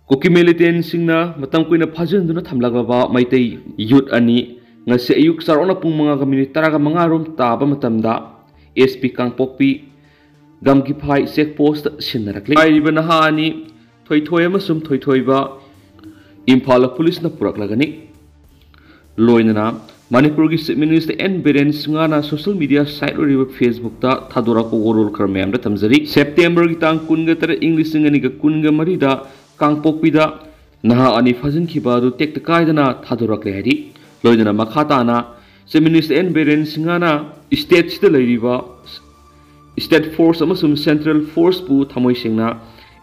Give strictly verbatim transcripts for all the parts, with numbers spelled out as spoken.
ꯀꯨꯀꯤ ꯃꯤꯂꯤꯇꯦꯟꯁꯤꯡꯅ ꯃꯇꯝ ꯀꯨꯏꯅ ꯐꯥꯖꯤꯟꯗꯨꯅ ꯊꯝꯂꯛꯂꯕ ꯃꯩꯇꯩ ꯌꯨꯠ ꯑꯅꯤ ꯉꯁꯤ ꯑꯌꯨꯛ ꯆꯥꯎꯔꯥꯛꯅ ꯄꯨꯡ ꯃꯉꯥꯒ ꯃꯤꯅꯤꯠ ꯇꯔꯥꯒ ꯃꯉꯥ ꯔꯣꯝ ꯇꯥꯕ ꯃꯇꯝꯗ ꯑꯦꯁ ꯄꯤ ꯀꯥꯡꯄꯣꯛꯄꯤ ꯒꯝꯒꯤꯐꯥꯏ ꯆꯦꯛ ꯄꯣꯁꯇ ꯁꯤꯟꯅꯔꯛꯂꯤ꯫ ꯍꯥꯏꯔꯤꯕ ꯅꯍꯥ ꯑꯅꯤ ꯊꯣꯏꯊꯣꯏ ꯑꯃꯁꯨꯡ ꯊꯣꯏꯊꯣꯏꯕ ꯏꯝꯐꯥꯜ ꯄꯨꯂꯤꯁꯅ ꯄꯨꯔꯛꯂꯒꯅꯤ꯫ ꯂꯣꯏꯅꯅ ꯃꯅꯤꯄꯨꯔꯒꯤ ꯆꯤꯐ ꯃꯤꯅꯤꯁꯇꯔ ꯑꯦꯟ ꯕꯤꯔꯦꯟ ꯁꯤꯡꯍꯅ ꯁꯣꯁꯤꯌꯦꯜ ꯃꯤꯗꯤꯌꯥ ꯁꯥꯏꯠ ꯑꯣꯏꯔꯤꯕ ꯐꯦꯁꯕꯨꯛꯇ ꯊꯥꯗꯣꯔꯛꯄ ꯋꯥꯔꯣꯜ ꯈꯔ ꯃꯌꯥꯝꯗ ꯊꯝꯖꯔꯤ꯫ ꯁꯦꯞꯇꯦꯝꯕꯔꯒꯤ ꯇꯥꯡ ꯀꯨꯟꯒ ꯇꯔꯦꯠ, ꯏꯪ ꯂꯤꯁꯤꯡ ꯑꯅꯤꯒ ꯀꯨꯟꯒ ꯃꯔꯤꯗ ꯀꯥꯡꯄꯣꯛꯄꯤꯗ ꯅꯍꯥ ꯑꯅꯤ ꯐꯥꯖꯤꯟꯈꯤꯕ ꯑꯗꯨ ꯇꯦꯛꯇ ꯀꯥꯏꯗꯅ ꯊꯥꯗꯣꯔꯛꯂꯦ ꯍꯥꯏꯔꯤ꯫ ꯂꯣꯏꯅꯅ ꯃꯈꯥ ꯇꯥꯅ ꯆꯤꯐ ꯃꯤꯅꯤꯁꯇꯔ ꯑꯦꯟ ꯕꯤꯔꯦꯟ ꯁꯤꯡꯍꯅ ꯁ꯭ꯇꯦꯠꯁꯤꯗ ꯂꯩꯔꯤꯕ ꯁ꯭ꯇꯦꯠ ꯐꯣꯔꯁ ꯑꯃꯁꯨꯡ ꯁꯦꯟꯇ꯭ꯔꯦꯜ ꯐꯣꯔꯁꯄꯨ ꯊꯃꯣꯏ ꯁꯦꯡꯅ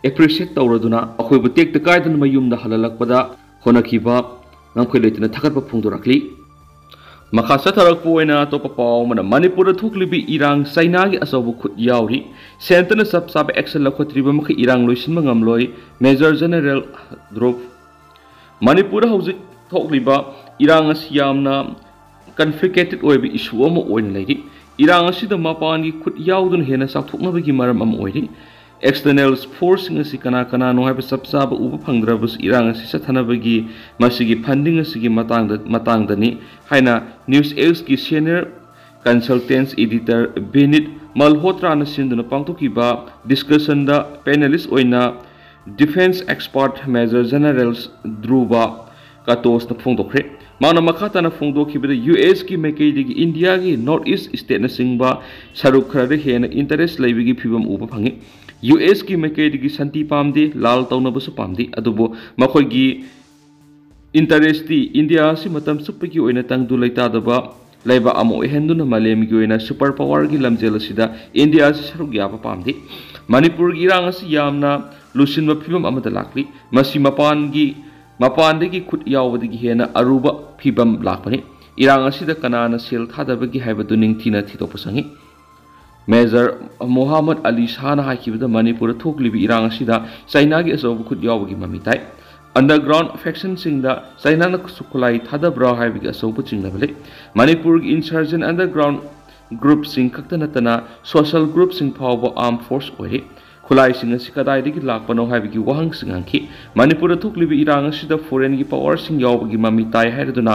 ꯑꯦꯄ꯭ꯔꯤꯁꯤꯌꯦꯠ ꯇꯧꯔꯗꯨꯅ ꯃꯈꯣꯏꯕꯨ ꯇꯦꯛꯇ ꯀꯥꯏꯗꯅ ꯃꯌꯨꯝꯗ ꯍꯜꯍꯜꯂꯛꯄꯗ ꯍꯣꯠꯅꯈꯤꯕ ꯉꯝꯈꯩ ꯂꯩꯇꯅ ꯊꯥꯒꯠꯄ ꯐꯣꯡꯗꯣꯔꯛꯂꯤ꯫ ꯃꯈꯥ ꯆꯠꯊꯔꯛꯄ ꯑꯣꯏꯅ ꯑꯇꯣꯞꯄ ꯄꯥꯎ ꯑꯃꯅ ꯃꯅꯤꯄꯨꯔꯗ ꯊꯣꯛꯂꯤꯕ ꯏꯔꯥꯡ ꯆꯩꯅꯥꯒꯤ ꯑꯆꯧꯕ ꯈꯨꯠ ꯌꯥꯎꯔꯤ꯫ ꯁꯦꯟꯇꯔꯅ ꯆꯞ ꯆꯥꯕ ꯑꯦꯛꯁꯟ ꯂꯧꯈꯠꯇ꯭ꯔꯤꯕ ꯃꯈꯩ ꯏꯔꯥꯡ ꯂꯣꯏꯁꯤꯟꯕ ꯉꯝꯂꯣꯏ, ꯃꯦꯖꯔ ꯖꯦꯅꯔꯦꯜ ꯙ꯭ꯔꯨꯕ꯫ ꯃꯅꯤꯄꯨꯔꯗ ꯍꯧꯖꯤꯛ ꯊꯣꯛꯂꯤꯕ ꯏꯔꯥꯡ ꯑꯁꯤ ꯌꯥꯝꯅ ꯀꯟꯐ꯭ꯂꯤꯀꯦꯇꯦꯠ ꯑꯣꯏꯕ ꯏꯁꯨ ꯑꯃ ꯑꯣꯏꯅ ꯂꯩꯔꯤ꯫ ꯏꯔꯥꯡ ꯑꯁꯤꯗ ꯃꯄꯥꯟꯒꯤ ꯈꯨꯠ ꯌꯥꯎꯗꯨꯅ ꯍꯦꯟꯅ ꯆꯥꯎꯊꯣꯛꯅꯕꯒꯤ ꯃꯔꯝ ꯑꯃ ꯑꯣꯏꯔꯤ꯫ ꯑꯦꯛꯁꯇꯔꯅꯦꯜ ꯐꯣꯔꯁꯁꯤꯡ ꯑꯁꯤ ꯀꯅꯥ ꯀꯅꯥꯅꯣ ꯍꯥꯏꯕ ꯆꯞ ꯆꯥꯕ ꯎꯕ ꯐꯪꯗ꯭ꯔꯕꯁꯨ, ꯏꯔꯥꯡ ꯑꯁꯤ ꯆꯠꯊꯅꯕꯒꯤ ꯃꯁꯤꯒꯤ ꯐꯟꯗꯤꯡ ꯑꯁꯤꯒꯤ ꯃꯇꯥꯡꯗ, ꯃꯇꯥꯡꯗꯅꯤ ꯍꯥꯏꯅ ꯅ꯭ꯌꯨꯁ ꯑꯦꯛꯁꯀꯤ ꯁꯦꯅꯤꯌꯔ ꯀꯟꯁꯜꯇꯦꯟꯁ ꯏꯗꯤꯇꯔ ꯕꯤꯅꯤꯠ ꯃꯜꯍꯣꯇ꯭ꯔꯥꯅ ꯁꯤꯟꯗꯨꯅ ꯄꯥꯡꯊꯣꯛꯈꯤꯕ ꯗꯤꯁꯀꯁꯟꯗ ꯄꯦꯅꯦꯂꯤꯁ ꯑꯣꯏꯅ ꯗꯤꯐꯦꯟꯁ ꯑꯦꯛꯁꯄꯔꯠ ꯃꯦꯖꯔ ꯖꯦꯅꯔꯦꯜ ꯙ꯭ꯔꯨꯕ ꯀꯇꯣꯁꯅ ꯐꯣꯡꯗꯣꯛꯈ꯭ꯔꯦ꯫ ꯃꯥꯅ ꯃꯈꯥ ꯇꯥꯅ ꯐꯣꯡꯗꯣꯛꯈꯤꯕꯗ, ꯌꯨ ꯑꯦꯁꯀꯤ ꯃꯥꯏꯀꯩꯗꯒꯤ ꯏꯟꯗꯤꯌꯥꯒꯤ ꯅꯣꯔꯠ ꯏꯁ ꯁ꯭ꯇꯦꯠꯅꯆꯤꯡꯕ ꯁꯔꯨꯛ ꯈꯔꯗ ꯍꯦꯟꯅ ꯏꯟꯇꯔꯦꯁ ꯂꯩꯕꯒꯤ ꯐꯤꯚꯝ ꯎꯕ ꯐꯪꯉꯤ꯫ ꯌꯨ ꯑꯦꯁꯀꯤ ꯃꯥꯏꯀꯩꯗꯒꯤ ꯁꯥꯟꯇꯤ ꯄꯥꯝꯗꯦ, ꯂꯥꯜ ꯇꯧꯅꯕꯁꯨ ꯄꯥꯝꯗꯦ, ꯑꯗꯨꯕꯨ ꯃꯈꯣꯏꯒꯤ ꯏꯟꯇꯔꯦꯁꯇꯤ ꯏꯟꯗꯤꯌꯥ ꯑꯁꯤ ꯃꯇꯝ ꯆꯨꯞꯄꯒꯤ ꯑꯣꯏꯅ ꯇꯪꯗꯨ ꯂꯩꯇꯥꯗꯕ ꯂꯩꯕꯥꯛ ꯑꯃ ꯑꯣꯏꯍꯟꯗꯨꯅ ꯃꯥꯂꯦꯝꯒꯤ ꯑꯣꯏꯅ ꯁꯨꯄꯔ ꯄꯥꯋꯔꯒꯤ ꯂꯝꯖꯦꯜ ꯑꯁꯤꯗ ꯏꯟꯗꯤꯌꯥ ꯑꯁꯤ ꯁꯔꯨꯛ ꯌꯥꯕ ꯄꯥꯝꯗꯦ꯫ ꯃꯅꯤꯄꯨꯔꯒꯤ ꯏꯔꯥꯡ ꯑꯁꯤ ꯌꯥꯝꯅ ꯂꯨꯁꯤꯟꯕ ꯐꯤꯕꯝ ꯑꯃꯗ ꯂꯥꯛꯂꯤ꯫ ꯃꯁꯤ ꯃꯄꯥꯟꯒꯤ, ꯃꯄꯥꯟꯗꯒꯤ ꯈꯨꯠ ꯌꯥꯎꯕꯗꯒꯤ ꯍꯦꯟꯅ ꯑꯔꯨꯕ ꯐꯤꯕꯝ ꯂꯥꯛꯄꯅꯤ꯫ ꯏꯔꯥꯡ ꯑꯁꯤꯗ ꯀꯅꯥꯅ ꯁꯦꯜ ꯊꯥꯗꯕꯒꯦ ꯍꯥꯏꯕꯗꯨ ꯅꯤꯡꯊꯤꯅ ꯊꯤꯗꯣꯛꯄ ꯆꯪꯏ꯫ ꯃꯦꯖꯔ ꯃꯣꯍꯥꯃꯗ ꯑꯂꯤ ꯁꯥꯍꯅ ꯍꯥꯏꯈꯤꯕꯗ, ꯃꯅꯤꯄꯨꯔꯗ ꯊꯣꯛꯂꯤꯕ ꯏꯔꯥꯡ ꯑꯁꯤꯗ ꯆꯥꯏꯅꯥꯒꯤ ꯑꯆꯧꯕ ꯈꯨꯠ ꯌꯥꯎꯕꯒꯤ ꯃꯃꯤ ꯇꯥꯏ꯫ ꯑꯟꯗꯔꯒ꯭ꯔꯥꯎꯟ ꯐꯦꯛꯁꯟꯁꯤꯡꯗ ꯆꯥꯏꯅꯥꯅ ꯈꯨꯠꯁꯨ ꯈꯨꯠꯂꯥꯏ ꯊꯥꯗꯕ꯭ꯔꯥ ꯍꯥꯏꯕꯒꯤ ꯑꯆꯧꯕ ꯆꯤꯡꯅꯕ ꯂꯩ꯫ ꯃꯅꯤꯄꯨꯔꯒꯤ ꯏꯟꯁꯔꯖꯦꯟ ꯑꯟꯗꯔꯒ꯭ꯔꯥꯎꯟ ꯒ꯭ꯔꯨꯞꯁꯤꯡ ꯈꯛꯇ ꯅꯠꯇꯅ ꯁꯣꯁꯦꯜ ꯒ꯭ꯔꯨꯞꯁꯤꯡ ꯐꯥꯎꯕ ꯑꯥꯔꯝ ꯐꯣꯔꯁ ꯑꯣꯏꯔꯤ꯫ ꯈꯨꯠꯂꯥꯏꯁꯤꯡ ꯑꯁꯤ ꯀꯗꯥꯏꯗꯒꯤ ꯂꯥꯛꯄꯅꯣ ꯍꯥꯏꯕꯒꯤ ꯋꯥꯍꯪꯁꯤꯡ ꯍꯪꯈꯤ꯫ ꯃꯅꯤꯄꯨꯔꯗ ꯊꯣꯛꯂꯤꯕ ꯏꯔꯥꯡ ꯑꯁꯤꯗ foreignꯒꯤ powerꯁꯤꯡ ꯌꯥꯎꯕꯒꯤ ꯃꯃꯤ ꯇꯥꯏ ꯍꯥꯏꯔꯗꯨꯅ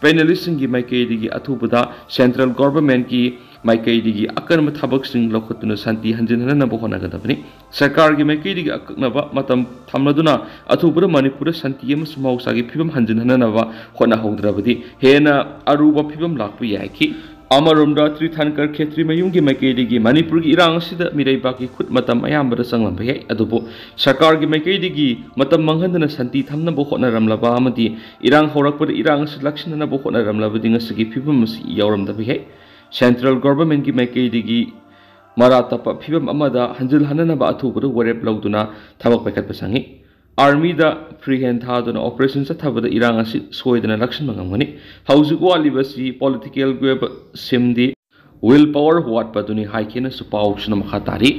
panelistꯁꯤꯡꯒꯤ ꯃꯥꯏꯀꯩꯗꯒꯤ ꯑꯊꯨꯕꯗ central governmentꯀꯤ ꯃꯥꯏꯀꯩꯗꯒꯤ ꯑꯀꯟꯕ ꯊꯕꯛꯁꯤꯡ ꯂꯧꯈꯠꯇꯨꯅ ꯁꯥꯟꯇꯤ ꯍꯟꯖꯤꯟꯍꯟꯅꯕ ꯍꯣꯠꯅꯒꯗꯕꯅꯤ꯫ ꯁꯔꯀꯥꯔꯒꯤ ꯃꯥꯏꯀꯩꯗꯒꯤ ꯑꯀꯛꯅꯕ ꯃꯇꯝ ꯊꯝꯂꯗꯨꯅ ꯑꯊꯨꯕꯗ ꯃꯅꯤꯄꯨꯔꯗ ꯁꯥꯟꯇꯤ ꯑꯃꯁꯨꯡ ꯃꯍꯧꯁꯥꯒꯤ ꯐꯤꯕꯝ ꯍꯟꯖꯤꯟꯍꯟꯅꯕ ꯍꯣꯠꯅꯍꯧꯗ꯭ꯔꯕꯗꯤ ꯍꯦꯟꯅ ꯑꯔꯨꯕ ꯐꯤꯕꯝ ꯂꯥꯛꯄ ꯌꯥꯏꯈꯤ꯫ ꯑꯃꯔꯣꯝꯗ ꯇ꯭ꯔꯤꯊꯥꯟꯀꯔ ꯈꯦꯇ꯭ꯔꯤ ꯃꯌꯨꯝꯒꯤ ꯃꯥꯏꯀꯩꯗꯒꯤ ꯃꯅꯤꯄꯨꯔꯒꯤ ꯏꯔꯥꯡ ꯑꯁꯤꯗ ꯃꯤꯔꯩꯕꯥꯛꯀꯤ ꯈꯨꯠ ꯃꯇꯝ ꯑꯌꯥꯝꯕꯗ ꯆꯪꯂꯝꯕ ꯌꯥꯏ, ꯑꯗꯨꯕꯨ ꯁꯔꯀꯥꯔꯒꯤ ꯃꯥꯏꯀꯩꯗꯒꯤ ꯃꯇꯝ ꯃꯥꯡꯍꯟꯗꯅ ꯁꯥꯟꯇꯤ ꯊꯝꯅꯕ ꯍꯣꯠꯅꯔꯝꯂꯕ ꯑꯃꯗꯤ ꯏꯔꯥꯡ ꯍꯧꯔꯛꯄꯗ ꯏꯔꯥꯡ ꯑꯁꯤ ꯂꯥꯛꯁꯤꯟꯅꯅꯕ ꯍꯣꯠꯅꯔꯝꯂꯕꯗꯤ ꯉꯁꯤꯒꯤ ꯐꯤꯕꯝ ꯑꯁꯤ ꯌꯧꯔꯝꯗꯕ ꯌꯥꯏ꯫ Central governmentꯀꯤ ꯃꯥꯏꯀꯩꯗꯒꯤ ꯃꯔꯥ ꯇꯞꯄ ꯐꯤꯕꯝ ꯑꯃꯗ ꯍꯟꯖꯤꯜꯍꯟꯅꯅꯕ ꯑꯊꯨꯕꯗ ꯋꯥꯔꯦꯞ ꯂꯧꯗꯨꯅ ꯊꯕꯛ ꯄꯥꯏꯈꯠꯄ ꯆꯪꯏ꯫ Armyꯗ free hand ꯊꯥꯗꯨꯅ operation ꯆꯠꯊꯕꯗ ꯏꯔꯥꯡ ꯑꯁꯤ ꯁꯣꯏꯗꯅ ꯂꯥꯛꯁꯤꯟꯕ ꯉꯝꯒꯅꯤ꯫ ꯍꯧꯖꯤꯛ ꯋꯥꯠꯂꯤꯕꯁꯤ politicalꯒꯤ ꯑꯣꯏꯕ ꯁꯤꯝꯗꯤ, will power ꯋꯥꯠꯄꯗꯨꯅꯤ ꯍꯥꯏꯈꯤꯅꯁꯨ ꯄꯥꯎꯁꯤꯅ ꯃꯈꯥ ꯇꯥꯔꯤ꯫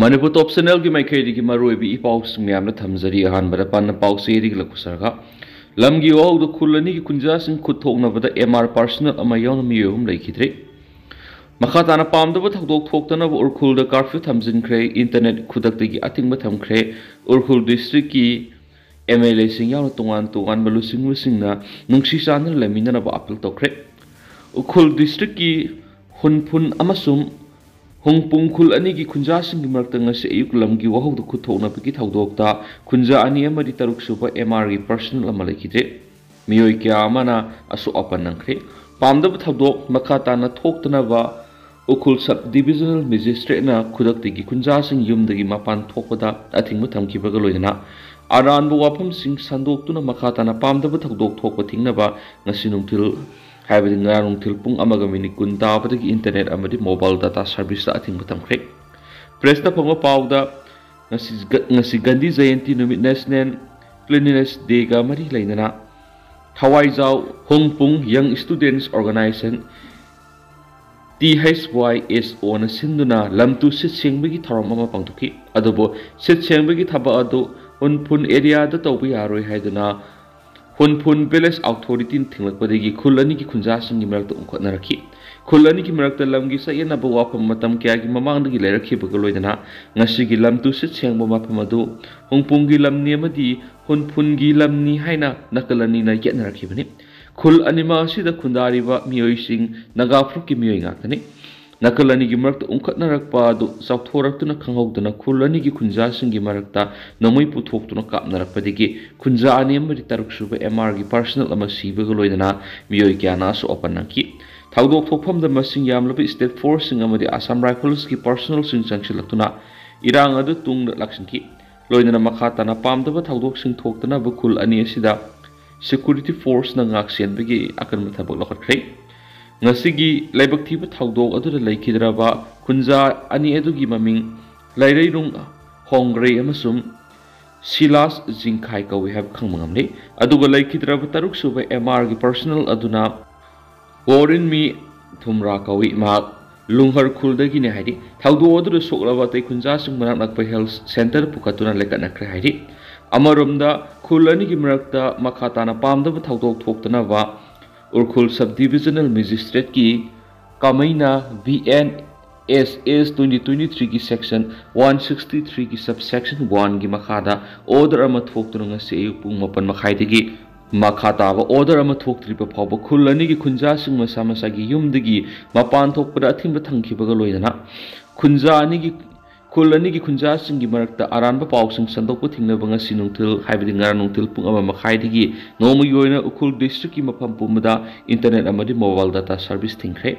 ꯃꯅꯤꯄꯨꯔ Top Channelꯒꯤ ꯃꯥꯏꯀꯩꯗꯒꯤ ꯃꯔꯨꯑꯣꯏꯕ ꯏ ꯄꯥꯎꯁꯤꯡ ꯃꯌꯥꯝꯅ ꯊꯝꯖꯔꯤ꯫ ꯑꯍꯥꯟꯕꯗ ꯄꯥꯟꯅ ꯄꯥꯎ ꯆꯦꯗꯒꯤ ꯂꯧꯈꯠꯆꯔꯒ, ꯂꯝꯒꯤ ꯋꯥꯍꯧꯗ ꯈꯨꯜ ꯑꯅꯤꯒꯤ ꯈꯨꯟꯖꯥꯁꯤꯡ ꯈꯨꯠ ꯊꯣꯛꯅꯕꯗ M R personal ꯑꯃ ꯌꯥꯎꯅ ꯃꯤꯑꯣꯏ ꯑꯍꯨꯝ ꯂꯩꯈꯤꯗ꯭ꯔꯦ꯫ ꯃꯈꯥ ꯇꯥꯅ ꯄꯥꯝꯗꯕ ꯊꯧꯗꯣꯛ ꯊꯣꯛꯇꯅꯕ ꯎꯔꯈꯨꯜꯗ curfew ꯊꯝꯖꯤꯟꯈ꯭ꯔꯦ, internet ꯈꯨꯗꯛꯇꯒꯤ ꯑꯊꯤꯡꯕ ꯊꯝꯈ꯭ꯔꯦ꯫ ꯎꯔꯈꯨꯜ districtꯀꯤ MLAꯁꯤꯡ ꯌꯥꯎꯅ ꯇꯣꯉꯥꯟ ꯇꯣꯉꯥꯟꯕ ꯂꯨꯆꯤꯡꯕꯁꯤꯡꯅ ꯅꯨꯡꯁꯤ ꯆꯥꯟꯅꯅ ꯂꯩꯃꯤꯟꯅꯅꯕ appeal ꯇꯧꯈ꯭ꯔꯦ꯫ ꯎꯈ꯭ꯔꯨꯜ districtꯀꯤ ꯍꯨꯟꯐꯨꯟ ꯑꯃꯁꯨꯡ ꯍꯣꯡꯄꯨꯡ ꯈꯨꯜ ꯑꯅꯤꯒꯤ ꯈꯨꯟꯖꯥꯁꯤꯡꯒꯤ ꯃꯔꯛꯇ ꯉꯁꯤ ꯑꯌꯨꯛ ꯂꯝꯒꯤ ꯋꯥꯍꯧꯗ ꯈꯨꯠ ꯊꯣꯛꯅꯕꯒꯤ ꯊꯧꯗꯣꯛꯇ ꯈꯨꯟꯖꯥ ꯑꯅꯤ ꯑꯃꯗꯤ ꯇꯔꯨꯛ ꯁꯨꯕ M Rꯒꯤ personal ꯑꯃ ꯂꯩꯈꯤꯗ꯭ꯔꯦ꯫ ꯃꯤꯑꯣꯏ ꯀꯌꯥ ꯑꯃꯅ ꯑꯁꯣꯛ ꯑꯄꯟ ꯅꯪꯈ꯭ꯔꯦ꯫ ꯄꯥꯝꯗꯕ ꯊꯧꯗꯣꯛ ꯃꯈꯥ ꯇꯥꯅ ꯊꯣꯛꯇꯅꯕ ꯎꯈ꯭ꯔꯨꯜ sub divisional magistrateꯅ ꯈꯨꯗꯛꯇꯒꯤ ꯈꯨꯟꯖꯥꯁꯤꯡ ꯌꯨꯝꯗꯒꯤ ꯃꯄꯥꯟ ꯊꯣꯛꯄꯗ ꯑꯊꯤꯡꯕ ꯊꯝꯈꯤꯕꯒ ꯂꯣꯏꯅꯅ ꯑꯔꯥꯟꯕ ꯋꯥꯐꯝꯁꯤꯡ ꯁꯟꯗꯣꯛꯇꯨꯅ ꯃꯈꯥ ꯇꯥꯅ ꯄꯥꯝꯗꯕ ꯊꯧꯗꯣꯛ ꯊꯣꯛꯄ ꯊꯤꯡꯅꯕ ꯉꯁꯤ ꯅꯨꯡꯊꯤꯜ, ꯍꯥꯏꯕꯗꯤ ꯉꯔꯥꯡ ꯅꯨꯡꯊꯤꯜ ꯄꯨꯡ ꯑꯃꯒ minute ꯀꯨꯟ ꯇꯥꯕꯗꯒꯤ internet ꯑꯃꯗꯤ mobile data serviceꯇ ꯑꯊꯤꯡꯕ ꯊꯝꯈ꯭ꯔꯦ꯫ Pressꯇ ꯐꯪꯕ ꯄꯥꯎꯗ, ꯉꯁꯤ ꯒ-, ꯉꯁꯤ ꯒꯥꯟꯙꯤ ꯖꯌꯟꯇꯤ ꯅꯨꯃꯤꯠ, National Cleanliness Dayꯒ ꯃꯔꯤ ꯂꯩꯅꯅ ꯊꯋꯥꯏꯖꯥꯎ ꯍꯣꯡꯄꯨꯡ Young Students Organization, T H Y S Oꯅ ꯁꯤꯟꯗꯨꯅ ꯂꯝ ꯇꯨ ꯁꯤꯠ ꯁꯦꯡꯕꯒꯤ ꯊꯧꯔꯝ ꯑꯃ ꯄꯥꯡꯊꯣꯛꯈꯤ꯫ ꯑꯗꯨꯕꯨ ꯁꯤꯠ ꯁꯦꯡꯕꯒꯤ ꯊꯕꯛ ꯑꯗꯨ ꯍꯨꯟꯐꯨꯟ areaꯗ ꯇꯧꯕ ꯌꯥꯔꯣꯏ ꯍꯥꯏꯗꯨꯅ ꯍꯨꯟꯐꯨꯟ village authorityꯅ ꯊꯤꯡꯂꯛꯄꯗꯒꯤ ꯈꯨꯜ ꯑꯅꯤꯒꯤ ꯈꯨꯟꯖꯥꯁꯤꯡꯒꯤ ꯃꯔꯛꯇ ꯎꯪꯈꯠꯅꯔꯛꯈꯤ꯫ ꯈꯨꯜ ꯑꯅꯤꯒꯤ ꯃꯔꯛꯇ ꯂꯝꯒꯤ ꯆꯌꯦꯠꯅꯕ ꯋꯥꯐꯝ ꯃꯇꯝ ꯀꯌꯥꯒꯤ ꯃꯃꯥꯡꯗꯒꯤ ꯂꯩꯔꯛꯈꯤꯕꯒ ꯂꯣꯏꯅꯅ ꯉꯁꯤꯒꯤ ꯂꯝ ꯇꯨꯁꯤꯠ ꯁꯦꯡꯕ ꯃꯐꯝ ꯑꯗꯨ ꯍꯨꯡꯄꯨꯡꯒꯤ ꯂꯝꯅꯤ ꯑꯃꯗꯤ ꯍꯨꯟꯐꯨꯟꯒꯤ ꯂꯝꯅꯤ ꯍꯥꯏꯅ ꯅꯥꯀꯜ ꯑꯅꯤꯅ ꯌꯦꯠꯅꯔꯛꯈꯤꯕꯅꯤ꯫ ꯈꯨꯜ ꯑꯅꯤꯃꯛ ꯑꯁꯤꯗ ꯈꯨꯟꯗꯥꯔꯤꯕ ꯃꯤꯑꯣꯏꯁꯤꯡ ꯅꯥꯒꯥ ꯐꯨꯔꯨꯞꯀꯤ ꯃꯤꯑꯣꯏ ꯉꯥꯛꯇꯅꯤ꯫ ꯅꯥꯀꯜ ꯑꯅꯤꯒꯤ ꯃꯔꯛꯇ ꯎꯪꯈꯠꯅꯔꯛꯄ ꯑꯗꯨ ꯆꯥꯎꯊꯣꯔꯛꯇꯨꯅ ꯈꯪꯍꯧꯗꯅ ꯈꯨꯜ ꯑꯅꯤꯒꯤ ꯈꯨꯟꯖꯥꯁꯤꯡꯒꯤ ꯃꯔꯛꯇ ꯅꯣꯡꯃꯩ ꯄꯨꯊꯣꯛꯇꯨꯅ ꯀꯥꯞꯅꯔꯛꯄꯗꯒꯤ ꯈꯨꯟꯖꯥ ꯑꯅꯤ ꯑꯃꯗꯤ ꯇꯔꯨꯛ ꯁꯨꯕ ꯑꯦꯝ ꯑꯥꯔꯒꯤ ꯄꯥꯔꯁꯅꯦꯜ ꯑꯃ ꯁꯤꯕꯒ ꯂꯣꯏꯅꯅ ꯃꯤꯑꯣꯏ ꯀꯌꯥꯅ ꯑꯁꯣꯛ ꯑꯄꯟ ꯅꯪꯈꯤ꯫ ꯊꯧꯗꯣꯛ ꯊꯣꯛꯐꯝꯗ ꯃꯁꯤꯡ ꯌꯥꯝꯂꯕ ꯁ꯭ꯇꯦꯠ ꯐꯣꯔꯁꯁꯤꯡ ꯑꯃꯗꯤ ꯑꯁꯥꯝ ꯔꯥꯏꯐꯜꯁꯀꯤ ꯄꯥꯔꯁꯅꯦꯜꯁꯤꯡ ꯆꯪꯁꯤꯜꯂꯛꯇꯨꯅ ꯏꯔꯥꯡ ꯑꯗꯨ ꯇꯨꯡꯗ ꯂꯥꯛꯁꯤꯟꯈꯤ꯫ ꯂꯣꯏꯅꯅ ꯃꯈꯥ ꯇꯥꯅ ꯄꯥꯝꯗꯕ ꯊꯧꯗꯣꯛꯁꯤꯡ ꯊꯣꯛꯇꯅꯕ ꯈꯨꯜ ꯑꯅꯤ ꯑꯁꯤꯗ ꯁꯦꯀ꯭ꯌꯨꯔꯤꯇꯤ ꯐꯣꯔꯁꯅ ꯉꯥꯛ ꯁꯦꯟꯕꯒꯤ ꯑꯀꯟꯕ ꯊꯕꯛ ꯂꯧꯈꯠꯈ꯭ꯔꯦ꯫ ꯉꯁꯤꯒꯤ ꯂꯥꯏꯕꯛ ꯊꯤꯕ ꯊꯧꯗꯣꯛ ꯑꯗꯨꯗ ꯂꯩꯈꯤꯗ꯭ꯔꯕ ꯈꯨꯟꯖꯥ ꯑꯅꯤ ꯑꯗꯨꯒꯤ ꯃꯃꯤꯡ ꯂꯩꯔꯩꯔꯨꯡ ꯍꯣꯡꯒ꯭ꯔꯩ ꯑꯃꯁꯨꯡ ꯁꯤꯂꯥꯁ ꯖꯤꯡꯈꯥꯏ ꯀꯧꯏ ꯍꯥꯏꯕ ꯈꯪꯕ ꯉꯝꯂꯤ꯫ ꯑꯗꯨꯒ ꯂꯩꯈꯤꯗ꯭ꯔꯕ ꯇꯔꯨꯛ ꯁꯨꯕ ꯑꯦꯝ ꯑꯥꯔꯒꯤ ꯄꯥꯔꯁꯅꯦꯜ ꯑꯗꯨꯅ ꯒꯣꯔꯤꯟꯃꯤ ꯊꯨꯝꯔꯥ ꯀꯧꯏ꯫ ꯃꯍꯥꯛ ꯂꯨꯡꯍꯔ ꯈꯨꯜꯗꯒꯤꯅꯤ ꯍꯥꯏꯔꯤ꯫ ꯊꯧꯗꯣꯛ ꯑꯗꯨꯗ ꯁꯣꯛꯂꯕ ꯑꯇꯩ ꯈꯨꯟꯖꯥꯁꯤꯡ ꯃꯅꯥꯛ ꯅꯛꯄ ꯍꯦꯜꯊ ꯁꯦꯟꯇꯔ ꯄꯨꯈꯠꯇꯨꯅ ꯂꯩꯈꯠꯅꯈ꯭ꯔꯦ ꯍꯥꯏꯔꯤ꯫ ꯑꯃꯔꯣꯝꯗ ꯈꯨꯜ ꯑꯅꯤꯒꯤ ꯃꯔꯛꯇ ꯃꯈꯥ ꯇꯥꯅ ꯄꯥꯝꯗꯕ ꯊꯧꯗꯣꯛ ꯊꯣꯛꯇꯅꯕ ꯎꯔꯈꯨꯜ ꯁꯕ ꯗꯤꯕꯤꯖꯅꯦꯜ ꯃꯦꯖꯤꯁꯇ꯭ꯔꯦꯠꯀꯤ ꯀꯃꯩꯅ B N S S twenty twenty ꯊ꯭ꯔꯤꯒꯤ ꯁꯦꯛꯁꯟ ꯋꯥꯟ ꯁꯤꯛꯁꯇꯤ ꯊ꯭ꯔꯤꯒꯤ ꯁꯕ ꯁꯦꯛꯁꯟ ꯋꯥꯟꯒꯤ ꯃꯈꯥꯗ ꯑꯣꯔꯗꯔ ꯑꯃ ꯊꯣꯛꯇꯨꯅ ꯉꯁꯤ ꯑꯌꯨꯛ ꯄꯨꯡ ꯃꯥꯄꯟ ꯃꯈꯥꯏꯗꯒꯤ ꯃꯈꯥ ꯇꯥꯕ ꯑꯣꯔꯗꯔ ꯑꯃ ꯊꯣꯛꯇ꯭ꯔꯤꯕ ꯐꯥꯎꯕ ꯈꯨꯜ ꯑꯅꯤꯒꯤ ꯈꯨꯟꯖꯥꯁꯤꯡ ꯃꯁꯥ ꯃꯁꯥꯒꯤ ꯌꯨꯝꯗꯒꯤ ꯃꯄꯥꯟ ꯊꯣꯛꯄꯗ ꯑꯊꯤꯡꯕ ꯊꯝꯈꯤꯕꯒ ꯂꯣꯏꯅꯅ ꯈꯨꯟꯖꯥ ꯑꯅꯤꯒꯤ, ꯈꯨꯜ ꯑꯅꯤꯒꯤ ꯈꯨꯟꯖꯥꯁꯤꯡꯒꯤ ꯃꯔꯛꯇ ꯑꯔꯥꯟꯕ ꯄꯥꯎꯁꯤꯡ ꯁꯟꯗꯣꯛꯄ ꯊꯤꯡꯅꯕ ꯉꯁꯤ ꯅꯨꯡꯊꯤꯜ, ꯍꯥꯏꯕꯗꯤ ꯉꯔꯥꯡ ꯅꯨꯡꯊꯤꯜ ꯄꯨꯡ ꯑꯃ ꯃꯈꯥꯏꯗꯒꯤ ꯅꯣꯡꯃꯒꯤ ꯑꯣꯏꯅ ꯎꯈ꯭ꯔꯨꯜ ꯗꯤꯁꯇ꯭ꯔꯤꯛꯀꯤ ꯃꯐꯝ ꯄꯨꯝꯕꯗ ꯏꯟꯇꯔꯅꯦꯠ ꯑꯃꯗꯤ ꯃꯣꯕꯥꯏꯜ ꯗꯥꯇꯥ ꯁꯔꯚꯤꯁ ꯊꯤꯡꯈ꯭ꯔꯦ꯫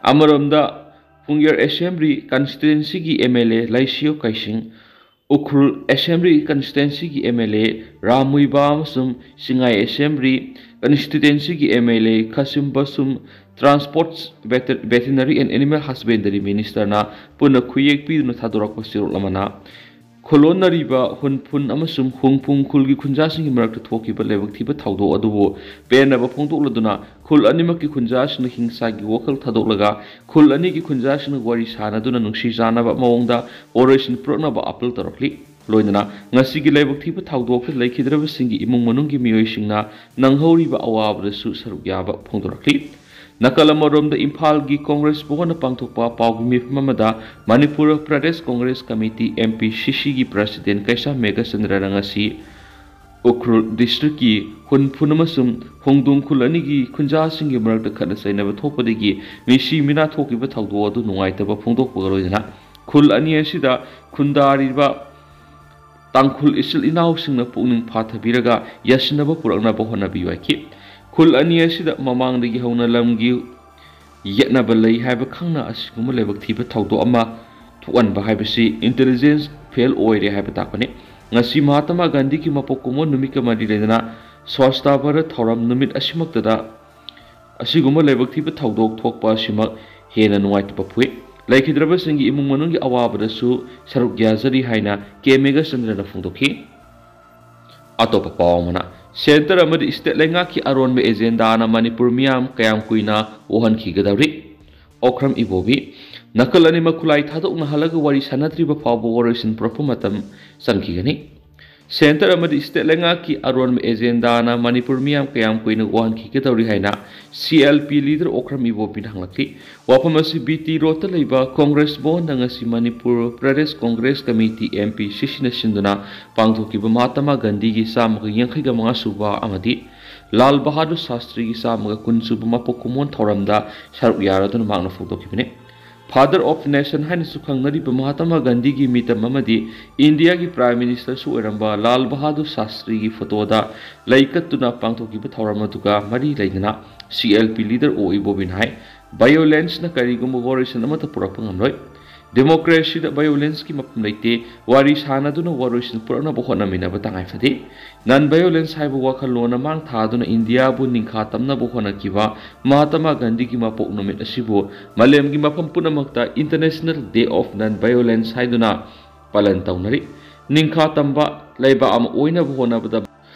ꯑꯃꯔꯣꯝꯗ, ꯄꯨꯡꯌꯔ ꯑꯦꯁꯦꯝꯕ꯭ꯂꯤ ꯀꯟꯁꯇꯤꯇ꯭ꯋꯦꯟꯁꯤꯒꯤ ꯑꯦꯝ ꯑꯦꯜ ꯑꯦ ꯂꯩꯁꯤꯌꯣ ꯀꯩꯁꯤꯡ, ꯎꯈ꯭ꯔꯨꯜ ꯑꯦꯁꯦꯝꯕ꯭ꯂꯤ ꯀꯟꯁꯇꯤꯇ꯭ꯋꯦꯟꯁꯤꯒꯤ M L A Ram Muiva ꯑꯃꯁꯨꯡ ꯁꯤꯡꯉꯥꯏ ꯑꯦꯁꯦꯝꯕ꯭ꯂꯤ ꯀꯟꯁꯇꯤꯇ꯭ꯋꯦꯟꯁꯤꯒꯤ M L A Khashim Vashum, transport vet-, veterinary and animal husbandry ꯃꯤꯅꯤꯁꯇꯔꯅ ꯄꯨꯟꯅ ꯈꯨꯌꯦꯛ ꯄꯤꯗꯨꯅ ꯊꯥꯗꯣꯔꯛꯄ ꯆꯦꯔꯣꯜ ꯑꯃꯅ ꯈꯨꯂꯣꯟꯅꯔꯤꯕ ꯍꯨꯟꯐꯨꯟ ꯑꯃꯁꯨꯡ ꯍꯨꯡꯐꯨꯡ ꯈꯨꯜꯒꯤ ꯈꯨꯟꯖꯥꯁꯤꯡꯒꯤ ꯃꯔꯛꯇ ꯊꯣꯛꯈꯤꯕ ꯂꯥꯏꯕꯛ ꯊꯤꯕ ꯊꯧꯗꯣꯛ ꯑꯗꯨꯕꯨ ꯄꯦꯟꯅꯕ ꯐꯣꯡꯗꯣꯛꯂꯗꯨꯅ ꯈꯨꯜ ꯑꯅꯤꯃꯛꯀꯤ ꯈꯨꯟꯖꯥꯁꯤꯡꯅ ꯍꯤꯡꯁꯥꯒꯤ ꯋꯥꯈꯜ ꯊꯥꯗꯣꯛꯂꯒ ꯈꯨꯜ ꯑꯅꯤꯒꯤ ꯈꯨꯟꯖꯥꯁꯤꯡꯅ ꯋꯥꯔꯤ ꯁꯥꯅꯗꯨꯅ ꯅꯨꯡꯁꯤ ꯆꯥꯟꯅꯕ ꯃꯑꯣꯡꯗ ꯋꯥꯔꯣꯏꯁꯤꯟ ꯄꯨꯔꯛꯅꯕ ꯑꯥꯄꯤꯜ ꯇꯧꯔꯛꯂꯤ꯫ ꯂꯣꯏꯅꯅ ꯉꯁꯤꯒꯤ ꯂꯥꯏꯕꯛ ꯊꯤꯕ ꯊꯧꯗꯣꯛꯇ ꯂꯩꯈꯤꯗ꯭ꯔꯕꯁꯤꯡꯒꯤ ꯏꯃꯨꯡ ꯃꯅꯨꯡꯒꯤ ꯃꯤꯑꯣꯏꯁꯤꯡꯅ ꯅꯪꯍꯧꯔꯤꯕ ꯑꯋꯥꯕꯗꯁꯨ ꯁꯔꯨꯛ ꯌꯥꯕ ꯐꯣꯡꯗꯣꯔꯛꯂꯤ꯫ ꯅꯥꯀꯜ ꯑꯃꯔꯣꯝꯗ, ꯏꯝꯐꯥꯜꯒꯤ ꯀꯣꯡꯒ꯭ꯔꯦꯁ ꯚꯋꯟꯗ ꯄꯥꯡꯊꯣꯛꯄ ꯄꯥꯎꯒꯤ ꯃꯤꯐꯝ ꯑꯃꯗ Manipur Pradesh Congress committee, M P C C, ꯒꯤ ꯄ꯭ꯔꯁꯤꯗꯦꯟ ꯀꯩꯁꯥꯝ ꯃꯦꯘꯆꯟꯗ꯭ꯔꯅ ꯉꯁꯤ ꯎꯈ꯭ꯔꯨꯜ ꯗꯤꯁꯇ꯭ꯔꯤꯛꯀꯤ ꯍꯨꯟꯐꯨꯟ ꯑꯃꯁꯨꯡ ꯍꯣꯡꯗꯣꯡ ꯈꯨꯜ ꯑꯅꯤꯒꯤ ꯈꯨꯟꯖꯥꯁꯤꯡꯒꯤ ꯃꯔꯛꯇ ꯈꯠꯅ ꯆꯩꯅꯕ ꯊꯣꯛꯄꯗꯒꯤ ꯃꯤꯁꯤ ꯃꯤꯅꯥ ꯊꯣꯛꯈꯤꯕ ꯊꯧꯗꯣꯛ ꯑꯗꯨ ꯅꯨꯡꯉꯥꯏꯇꯕ ꯐꯣꯡꯗꯣꯛꯄꯒ ꯂꯣꯏꯅꯅ ꯈꯨꯜ ꯑꯅꯤ ꯑꯁꯤꯗ ꯈꯨꯟꯗꯥꯔꯤꯕ ꯇꯥꯡꯈꯨꯜ ꯏꯆꯤꯜ ꯏꯅꯥꯎꯁꯤꯡꯅ ꯄꯨꯛꯅꯤꯡ ꯐꯥꯊꯕꯤꯔꯒ ꯌꯥꯁꯤꯟꯅꯕ ꯄꯨꯔꯛꯅꯕ ꯍꯣꯠꯅꯕꯤꯌꯨ ꯍꯥꯏꯈꯤ꯫ ꯈꯨꯜ ꯑꯅꯤ ꯑꯁꯤꯗ ꯃꯃꯥꯡꯗꯒꯤ ꯍꯧꯅ ꯂꯝꯒꯤ ꯌꯦꯠꯅꯕ ꯂꯩ ꯍꯥꯏꯕ ꯈꯪꯅ ꯑꯁꯤꯒꯨꯝꯕ ꯂꯥꯏꯕꯛ ꯊꯤꯕ ꯊꯧꯗꯣꯛ ꯑꯃ ꯊꯣꯛꯍꯟꯕ ꯍꯥꯏꯕꯁꯤ intelligence fail ꯑꯣꯏꯔꯦ ꯍꯥꯏꯕ ꯇꯥꯛꯄꯅꯤ꯫ ꯉꯁꯤ ꯃꯍꯥꯇꯃꯥ ꯒꯥꯟꯙꯤꯒꯤ ꯃꯄꯣꯛ ꯀꯨꯝꯑꯣꯟ ꯅꯨꯃꯤꯠꯀ ꯃꯔꯤ ꯂꯩꯅꯅ ꯁ꯭ꯋꯥꯁꯇꯥ ꯚꯥꯔꯠ ꯊꯧꯔꯝ ꯅꯨꯃꯤꯠ ꯑꯁꯤꯃꯛꯇꯗ ꯑꯁꯤꯒꯨꯝꯕ ꯂꯥꯏꯕꯛ ꯊꯤꯕ ꯊꯧꯗꯣꯛ ꯊꯣꯛꯄ ꯑꯁꯤꯃꯛ ꯍꯦꯟꯅ ꯅꯨꯡꯉꯥꯏꯇꯕ ꯐꯣꯛꯏ꯫ ꯂꯩꯈꯤꯗ꯭ꯔꯕꯁꯤꯡꯒꯤ ꯏꯃꯨꯡ ꯃꯅꯨꯡꯒꯤ ꯑꯋꯥꯕꯗꯁꯨ ꯁꯔꯨꯛ ꯌꯥꯖꯔꯤ ꯍꯥꯏꯅ ꯀꯦ ꯃꯦꯘꯆꯟꯗ꯭ꯔꯅ ꯐꯣꯡꯗꯣꯛꯈꯤ꯫ ꯑꯇꯣꯞꯄ ꯄꯥꯎ ꯑꯃꯅ, ꯁꯦꯟꯇꯔ ꯑꯃꯗꯤ ꯁ꯭ꯇꯦꯠ ꯂꯩꯉꯥꯛꯀꯤ ꯑꯔꯣꯟꯕ ꯑꯦꯖꯦꯟꯗꯥꯅ ꯃꯅꯤꯄꯨꯔ ꯃꯤꯌꯥꯝ ꯀꯌꯥꯝ ꯀꯨꯏꯅ ꯋꯥꯍꯟꯈꯤꯒꯗꯧꯔꯤ? ꯑꯣꯀ꯭ꯔꯝ ꯏꯕꯣꯕꯤ, ꯅꯥꯀꯜ ꯑꯅꯤꯃꯛ ꯈꯨꯠꯂꯥꯏ ꯊꯥꯗꯣꯛꯅꯍꯜꯂꯒ ꯋꯥꯔꯤ ꯁꯥꯟꯅꯗ꯭ꯔꯤꯕ ꯐꯥꯎꯕ ꯋꯥꯔꯣꯏꯁꯤꯟ ꯄꯨꯔꯛꯄ ꯃꯇꯝ ꯆꯪꯈꯤꯒꯅꯤ꯫ ꯁꯦꯟꯇꯔ ꯑꯃꯗꯤ ꯁ꯭ꯇꯦꯠ ꯂꯩꯉꯥꯛꯀꯤ ꯑꯔꯣꯟꯕ ꯑꯦꯖꯦꯟꯗꯥꯅ ꯃꯅꯤꯄꯨꯔ ꯃꯤꯌꯥꯝ ꯀꯌꯥꯝ ꯀꯨꯏꯅ ꯋꯥꯍꯟꯈꯤꯒꯗꯧꯔꯤ ꯍꯥꯏꯅ C L P leader Okram ꯏꯕꯣꯕꯤꯅ ꯍꯪꯂꯛꯂꯤ꯫ ꯋꯥꯐꯝ ꯑꯁꯤ B T roadꯇ ꯂꯩꯕ ꯀꯣꯡꯒ꯭ꯔꯦꯁ ꯚꯋꯟꯗ ꯉꯁꯤ Manipur Pradesh Congress committee, M P C C ꯅ ꯁꯤꯟꯗꯨꯅ ꯄꯥꯡꯊꯣꯛꯈꯤꯕ ꯃꯍꯥꯇꯃꯥ ꯒꯥꯟꯙꯤꯒꯤ ꯆꯥꯝꯃꯒ ꯌꯥꯡꯈꯩꯒ ꯃꯉꯥ ꯁꯨꯕ ꯑꯃꯗꯤ ꯂꯥꯜ ꯕꯍꯥꯗꯨꯔ ꯁꯥꯁꯇ꯭ꯔꯤꯒꯤ ꯆꯥꯝꯃꯒ ꯀꯨꯟ ꯁꯨꯕ ꯃꯄꯣꯛ ꯀꯨꯝꯑꯣꯟ ꯊꯧꯔꯝꯗ ꯁꯔꯨꯛ ꯌꯥꯔꯗꯨꯅ ꯃꯍꯥꯛꯅ ꯐꯣꯡꯗꯣꯛꯈꯤꯕꯅꯤ꯫ Father of Nation ꯍꯥꯏꯅꯁꯨ ꯈꯪꯅꯔꯤꯕ ꯃꯍꯥꯇꯃꯥ ꯒꯥꯟꯙꯤꯒꯤ ꯃꯤꯇꯝ ꯑꯃꯗꯤ ꯏꯟꯗꯤꯌꯥꯒꯤ Prime Ministerꯁꯨ ꯑꯣꯏꯔꯝꯕ ꯂꯥꯜ ꯕꯍꯥꯗꯨꯔ ꯁꯥꯁꯇ꯭ꯔꯤꯒꯤ photoꯗ ꯂꯩ ꯀꯠꯇꯨꯅ ꯄꯥꯡꯊꯣꯛꯈꯤꯕ ꯊꯧꯔꯝ ꯑꯗꯨꯒ ꯃꯔꯤ ꯂꯩꯅꯅ C L P leader ꯑꯣ ꯏꯕꯣꯕꯤꯅ ꯍꯥꯏ, violenceꯅ ꯀꯔꯤꯒꯨꯝꯕ ꯋꯥꯔꯣꯏꯁꯤꯟ ꯑꯃꯠꯇ ꯄꯨꯔꯛꯄ ꯉꯝꯂꯣꯏ꯫ Democracyꯗ violenceꯀꯤ ꯃꯐꯝ ꯂꯩꯇꯦ꯫ ꯋꯥꯔꯤ ꯁꯥꯟꯅꯗꯨꯅ ꯋꯥꯔꯣꯏꯁꯤꯟ ꯄꯨꯔꯛꯅꯕ ꯍꯣꯠꯅꯃꯤꯟꯅꯕ ꯇꯉꯥꯏ ꯐꯗꯦ꯫ Non violence ꯍꯥꯏꯕ ꯋꯥꯈꯜꯂꯣꯟ ꯑꯃ ꯃꯥꯡ ꯊꯥꯗꯨꯅ ꯏꯟꯗꯤꯌꯥꯕꯨ ꯅꯤꯡꯈꯥ ꯇꯝꯅꯕ ꯍꯣꯠꯅꯈꯤꯕ ꯃꯍꯥꯇꯃꯥ ꯒꯥꯟꯙꯤꯒꯤ ꯃꯄꯣꯛ ꯅꯨꯃꯤꯠ ꯑꯁꯤꯕꯨ ꯃꯥꯂꯦꯝꯒꯤ ꯃꯐꯝ ꯄꯨꯝꯅꯃꯛꯇ International Day of Non Violence ꯍꯥꯏꯗꯨꯅ ꯄꯥꯂꯟ ꯇꯧꯅꯔꯤ꯫ ꯅꯤꯡꯈꯥ ꯇꯝꯕ ꯂꯩꯕꯥꯛ ꯑꯃ ꯑꯣꯏꯅꯕ ꯍꯣꯠꯅꯕꯗ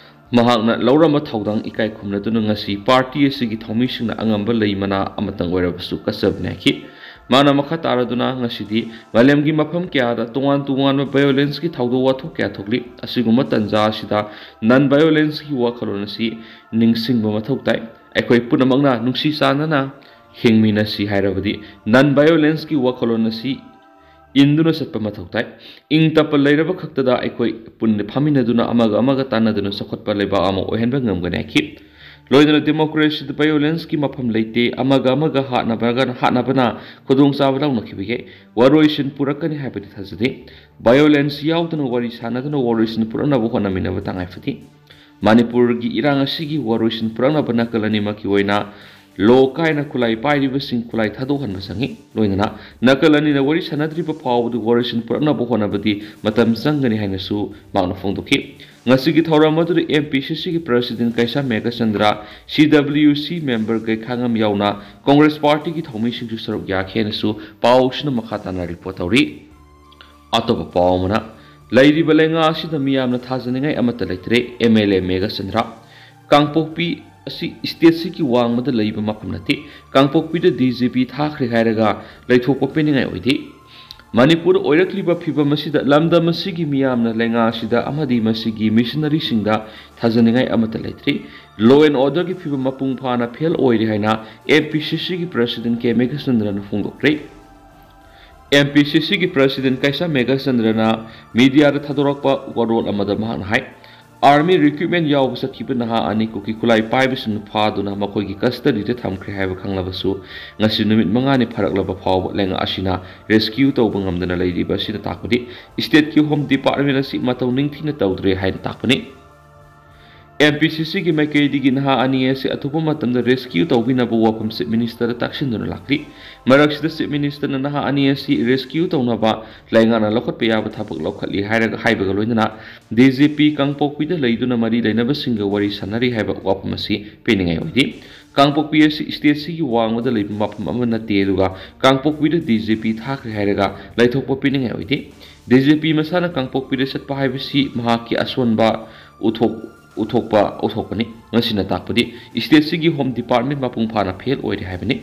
ꯃꯍꯥꯛꯅ ꯂꯧꯔꯝꯕ ꯊꯧꯗꯥꯡ ꯏꯀꯥꯏ ꯈꯨꯝꯅꯗꯨꯅ ꯉꯁꯤ party ꯑꯁꯤꯒꯤ ꯊꯧꯃꯤꯁꯤꯡꯅ ꯑꯉꯝꯕ ꯂꯩ ꯃꯅꯥ ꯑꯃꯇꯪ ꯑꯣꯏꯔꯕꯁꯨ ꯀꯠꯆꯕꯅꯤ ꯍꯥꯏꯈꯤ꯫ ꯃꯥꯅ ꯃꯈꯥ ꯇꯥꯔꯗꯨꯅ ꯉꯁꯤꯗꯤ ꯃꯥꯂꯦꯝꯒꯤ ꯃꯐꯝ ꯀꯌꯥꯗ ꯇꯣꯉꯥꯟ ꯇꯣꯉꯥꯟꯕ violenceꯀꯤ ꯊꯧꯗꯣꯛ ꯋꯥꯊꯣꯛ ꯀꯌꯥ ꯊꯣꯛꯂꯤ꯫ ꯑꯁꯤꯒꯨꯝꯕ ꯇꯟꯖꯥ ꯑꯁꯤꯗ non violenceꯀꯤ ꯋꯥꯈꯜꯂꯣꯟ ꯑꯁꯤ ꯅꯤꯡꯁꯤꯡꯕ ꯃꯊꯧ ꯇꯥꯏ꯫ ꯑꯩꯈꯣꯏ ꯄꯨꯝꯅꯃꯛꯅ ꯅꯨꯡꯁꯤ ꯆꯥꯟꯅꯅ ꯍꯤꯡꯃꯤꯟꯅꯁꯤ ꯍꯥꯏꯔꯕꯗꯤ non violenceꯀꯤ ꯋꯥꯈꯜꯂꯣꯟ ꯑꯁꯤ ꯏꯟꯗꯨꯅ ꯆꯠꯄ ꯃꯊꯧ ꯇꯥꯏ꯫ ꯏꯪ ꯇꯞꯄ ꯂꯩꯔꯕ ꯈꯛꯇꯗ ꯑꯩꯈꯣꯏ ꯄꯨꯟꯅ ꯐꯝꯃꯤꯟꯅꯗꯨꯅ ꯑꯃꯒ ꯑꯃꯒ ꯇꯥꯟꯅꯗꯨꯅ ꯆꯥꯎꯈꯠꯄ ꯂꯩꯕꯥꯛ ꯑꯃ ꯑꯣꯏꯍꯟꯕ ꯉꯝꯒꯅꯤ ꯍꯥꯏꯈꯤ꯫ ꯂꯣꯏꯅꯅ democracyꯗ violenceꯀꯤ ꯃꯐꯝ ꯂꯩꯇꯦ, ꯑꯃꯒ ꯑꯃꯒ ꯍꯥꯠꯅꯕꯒ, ꯍꯥꯠꯅꯕꯅ ꯈꯨꯗꯣꯡꯆꯥꯕ ꯂꯧꯅꯈꯤꯕ ꯌꯥꯏ, ꯋꯥꯔꯣꯏꯁꯤꯟ ꯄꯨꯔꯛꯀꯅꯤ ꯍꯥꯏꯕꯗꯤ ꯊꯥꯖꯗꯦ꯫ Violence ꯌꯥꯎꯗꯅ ꯋꯥꯔꯤ ꯁꯥꯟꯅꯗꯨꯅ ꯋꯥꯔꯣꯏꯁꯤꯟ ꯄꯨꯔꯛꯅꯕ ꯍꯣꯠꯅꯃꯤꯟꯅꯕ ꯇꯉꯥꯏ ꯐꯗꯦ꯫ ꯃꯅꯤꯄꯨꯔꯒꯤ ꯏꯔꯥꯡ ꯑꯁꯤꯒꯤ ꯋꯥꯔꯣꯏꯁꯤꯟ ꯄꯨꯔꯛꯅꯕ ꯅꯥꯀꯜ ꯑꯅꯤꯃꯛꯀꯤ ꯑꯣꯏꯅ ꯂꯣ ꯀꯥꯏꯅ ꯈꯨꯠꯂꯥꯏ ꯄꯥꯏꯔꯤꯕꯁꯤꯡ ꯈꯨꯠꯂꯥꯏ ꯊꯥꯗꯣꯛꯍꯟꯕ ꯆꯪꯏ꯫ ꯂꯣꯏꯅꯅ ꯅꯥꯀꯜ ꯑꯅꯤꯅ ꯋꯥꯔꯤ ꯁꯥꯟꯅꯗ꯭ꯔꯤꯕ ꯐꯥꯎꯕꯗ ꯋꯥꯔꯣꯏꯁꯤꯟ ꯄꯨꯔꯛꯅꯕ ꯍꯣꯠꯅꯕꯗꯤ ꯃꯇꯝ ꯆꯪꯒꯅꯤ ꯍꯥꯏꯅꯁꯨ ꯃꯍꯥꯛꯅ ꯐꯣꯡꯗꯣꯛꯈꯤ꯫ ꯉꯁꯤꯒꯤ ꯊꯧꯔꯝ ꯑꯗꯨꯗ MPCCꯒꯤ president ꯀꯩꯁꯥꯝ ꯃꯦꯘꯆꯟꯗ꯭ꯔ, CWC member ꯀꯩꯈꯥꯉꯝ ꯌꯥꯎꯅ Congress partyꯒꯤ ꯊꯧꯃꯤꯁꯤꯡꯁꯨ ꯁꯔꯨꯛ ꯌꯥꯈꯤ ꯍꯥꯏꯅꯁꯨ ꯄꯥꯎꯁꯤꯅ ꯃꯈꯥ ꯇꯥꯅ report ꯇꯧꯔꯤ꯫ ꯑꯇꯣꯞꯄ ꯄꯥꯎ ꯑꯃꯅ, ꯂꯩꯔꯤꯕ ꯂꯩꯉꯥꯛ ꯑꯁꯤꯗ ꯃꯤꯌꯥꯝꯅ ꯊꯥꯖꯅꯤꯡꯉꯥꯏ ꯑꯃꯠꯇ ꯂꯩꯇ꯭ꯔꯦ, MLA ꯃꯦꯘꯆꯟꯗ꯭ꯔ꯫ ꯀꯥꯡꯄꯣꯛꯄꯤ ꯑꯁꯤ stateꯁꯤꯒꯤ ꯋꯥꯡꯃꯗ ꯂꯩꯕ ꯃꯐꯝ ꯅꯠꯇꯦ꯫ ꯀꯥꯡꯄꯣꯛꯄꯤꯗ DGP ꯊꯥꯈ꯭ꯔꯦ ꯍꯥꯏꯔꯒ ꯂꯩꯊꯣꯛꯄ ꯄꯤꯅꯤꯡꯉꯥꯏ ꯑꯣꯏꯗꯦ꯫ ꯃꯅꯤꯄꯨꯔꯗ ꯑꯣꯏꯔꯛꯂꯤꯕ ꯐꯤꯕꯝ ꯑꯁꯤꯗ ꯂꯝꯗꯝ ꯑꯁꯤꯒꯤ ꯃꯤꯌꯥꯝꯅ ꯂꯩꯉꯥꯛ ꯑꯁꯤꯗ ꯑꯃꯗꯤ ꯃꯁꯤꯒꯤ missionaryꯁꯤꯡꯗ ꯊꯥꯖꯅꯤꯡꯉꯥꯏ ꯑꯃꯠꯇ ꯂꯩꯇ꯭ꯔꯦ꯫ Law and orderꯒꯤ ꯐꯤꯕꯝ ꯃꯄꯨꯡ ꯐꯥꯅ fail ꯑꯣꯏꯔꯦ ꯍꯥꯏꯅ MPCCꯒꯤ president ꯀꯦ ꯃꯦꯘꯆꯟꯗ꯭ꯔꯅ ꯐꯣꯡꯗꯣꯛꯈ꯭ꯔꯦ꯫ MPCCꯒꯤ president ꯀꯩꯁꯥꯝ ꯃꯦꯘꯆꯟꯗ꯭ꯔꯅ mediaꯗ ꯊꯥꯗꯣꯔꯛꯄ ꯋꯥꯔꯣꯜ ꯑꯃꯗ ꯃꯍꯥꯛꯅ ꯍꯥꯏ, army recruitment ꯌꯥꯎꯕ ꯆꯠꯈꯤꯕ ꯅꯍꯥ ꯑꯅꯤ ꯀꯨꯀꯤ ꯈꯨꯠꯂꯥꯏ ꯄꯥꯏꯕꯁꯤꯡꯅ ꯐꯥꯗꯨꯅ ꯃꯈꯣꯏꯒꯤ custodyꯗ ꯊꯝꯈ꯭ꯔꯦ ꯍꯥꯏꯕ ꯈꯪꯂꯕꯁꯨ, ꯉꯁꯤ ꯅꯨꯃꯤꯠ ꯃꯉꯥꯅꯤ ꯐꯥꯔꯛꯂꯕ ꯐꯥꯎꯕ ꯂꯩꯉꯥꯛ ꯑꯁꯤꯅ rescue ꯇꯧꯕ ꯉꯝꯗꯅ ꯂꯩꯔꯤꯕ ꯑꯁꯤꯅ ꯇꯥꯛꯄꯗꯤ stateꯀꯤ home department ꯑꯁꯤ ꯃꯇꯧ ꯅꯤꯡꯊꯤꯅ ꯇꯧꯗ꯭ꯔꯦ ꯍꯥꯏꯅ ꯇꯥꯛꯄꯅꯤ꯫ MPCCꯒꯤ ꯃꯥꯏꯀꯩꯗꯒꯤ ꯅꯍꯥ ꯑꯅꯤ ꯑꯁꯤ ꯑꯊꯨꯕ ꯃꯇꯝꯗ rescue ꯇꯧꯕꯤꯅꯕ ꯋꯥꯐꯝ Chief Ministerꯗ ꯇꯥꯛꯁꯤꯟꯗꯨꯅ ꯂꯥꯛꯂꯤ꯫ ꯃꯔꯛꯁꯤꯗ Chief Ministerꯅ ꯅꯍꯥ ꯑꯅꯤ ꯑꯁꯤ rescue ꯇꯧꯅꯕ ꯂꯩꯉꯥꯛꯅ ꯂꯧꯈꯠꯄ ꯌꯥꯕ ꯊꯕꯛ ꯂꯧꯈꯠꯂꯤ ꯍꯥꯏꯔꯒ, ꯍꯥꯏꯕꯒ ꯂꯣꯏꯅꯅ DGP ꯀꯥꯡꯄꯣꯛꯄꯤꯗ ꯂꯩꯗꯨꯅ ꯃꯔꯤ ꯂꯩꯅꯕꯁꯤꯡꯒ ꯋꯥꯔꯤ ꯁꯥꯟꯅꯔꯤ ꯍꯥꯏꯕ ꯋꯥꯐꯝ ꯑꯁꯤ ꯄꯤꯅꯤꯡꯉꯥꯏ ꯑꯣꯏꯗꯦ꯫ ꯀꯥꯡꯄꯣꯛꯄꯤ ꯑꯁꯤ stateꯁꯤꯒꯤ ꯋꯥꯡꯃꯗ ꯂꯩꯕ ꯃꯐꯝ ꯑꯃ ꯅꯠꯇꯦ, ꯑꯗꯨꯒ ꯀꯥꯡꯄꯣꯛꯄꯤꯗ DGP ꯊꯥꯈ꯭ꯔꯦ ꯍꯥꯏꯔꯒ ꯂꯩꯊꯣꯛꯄ ꯄꯤꯅꯤꯡꯉꯥꯏ ꯑꯣꯏꯗꯦ꯫ DGP ꯃꯁꯥꯅ ꯀꯥꯡꯄꯣꯛꯄꯤꯗ ꯆꯠꯄ ꯍꯥꯏꯕꯁꯤ ꯃꯍꯥꯛꯀꯤ ꯑꯁꯣꯟꯕ ꯎꯠꯊꯣꯛ-, ꯎꯠꯊꯣꯛꯄ, ꯎꯠꯊꯣꯛꯄꯅꯤ꯫ ꯃꯁꯤꯅ ꯇꯥꯛꯄꯗꯤ stateꯁꯤꯒꯤ home department ꯃꯄꯨꯡ ꯐꯥꯅ fail ꯑꯣꯏꯔꯦ ꯍꯥꯏꯕꯅꯤ꯫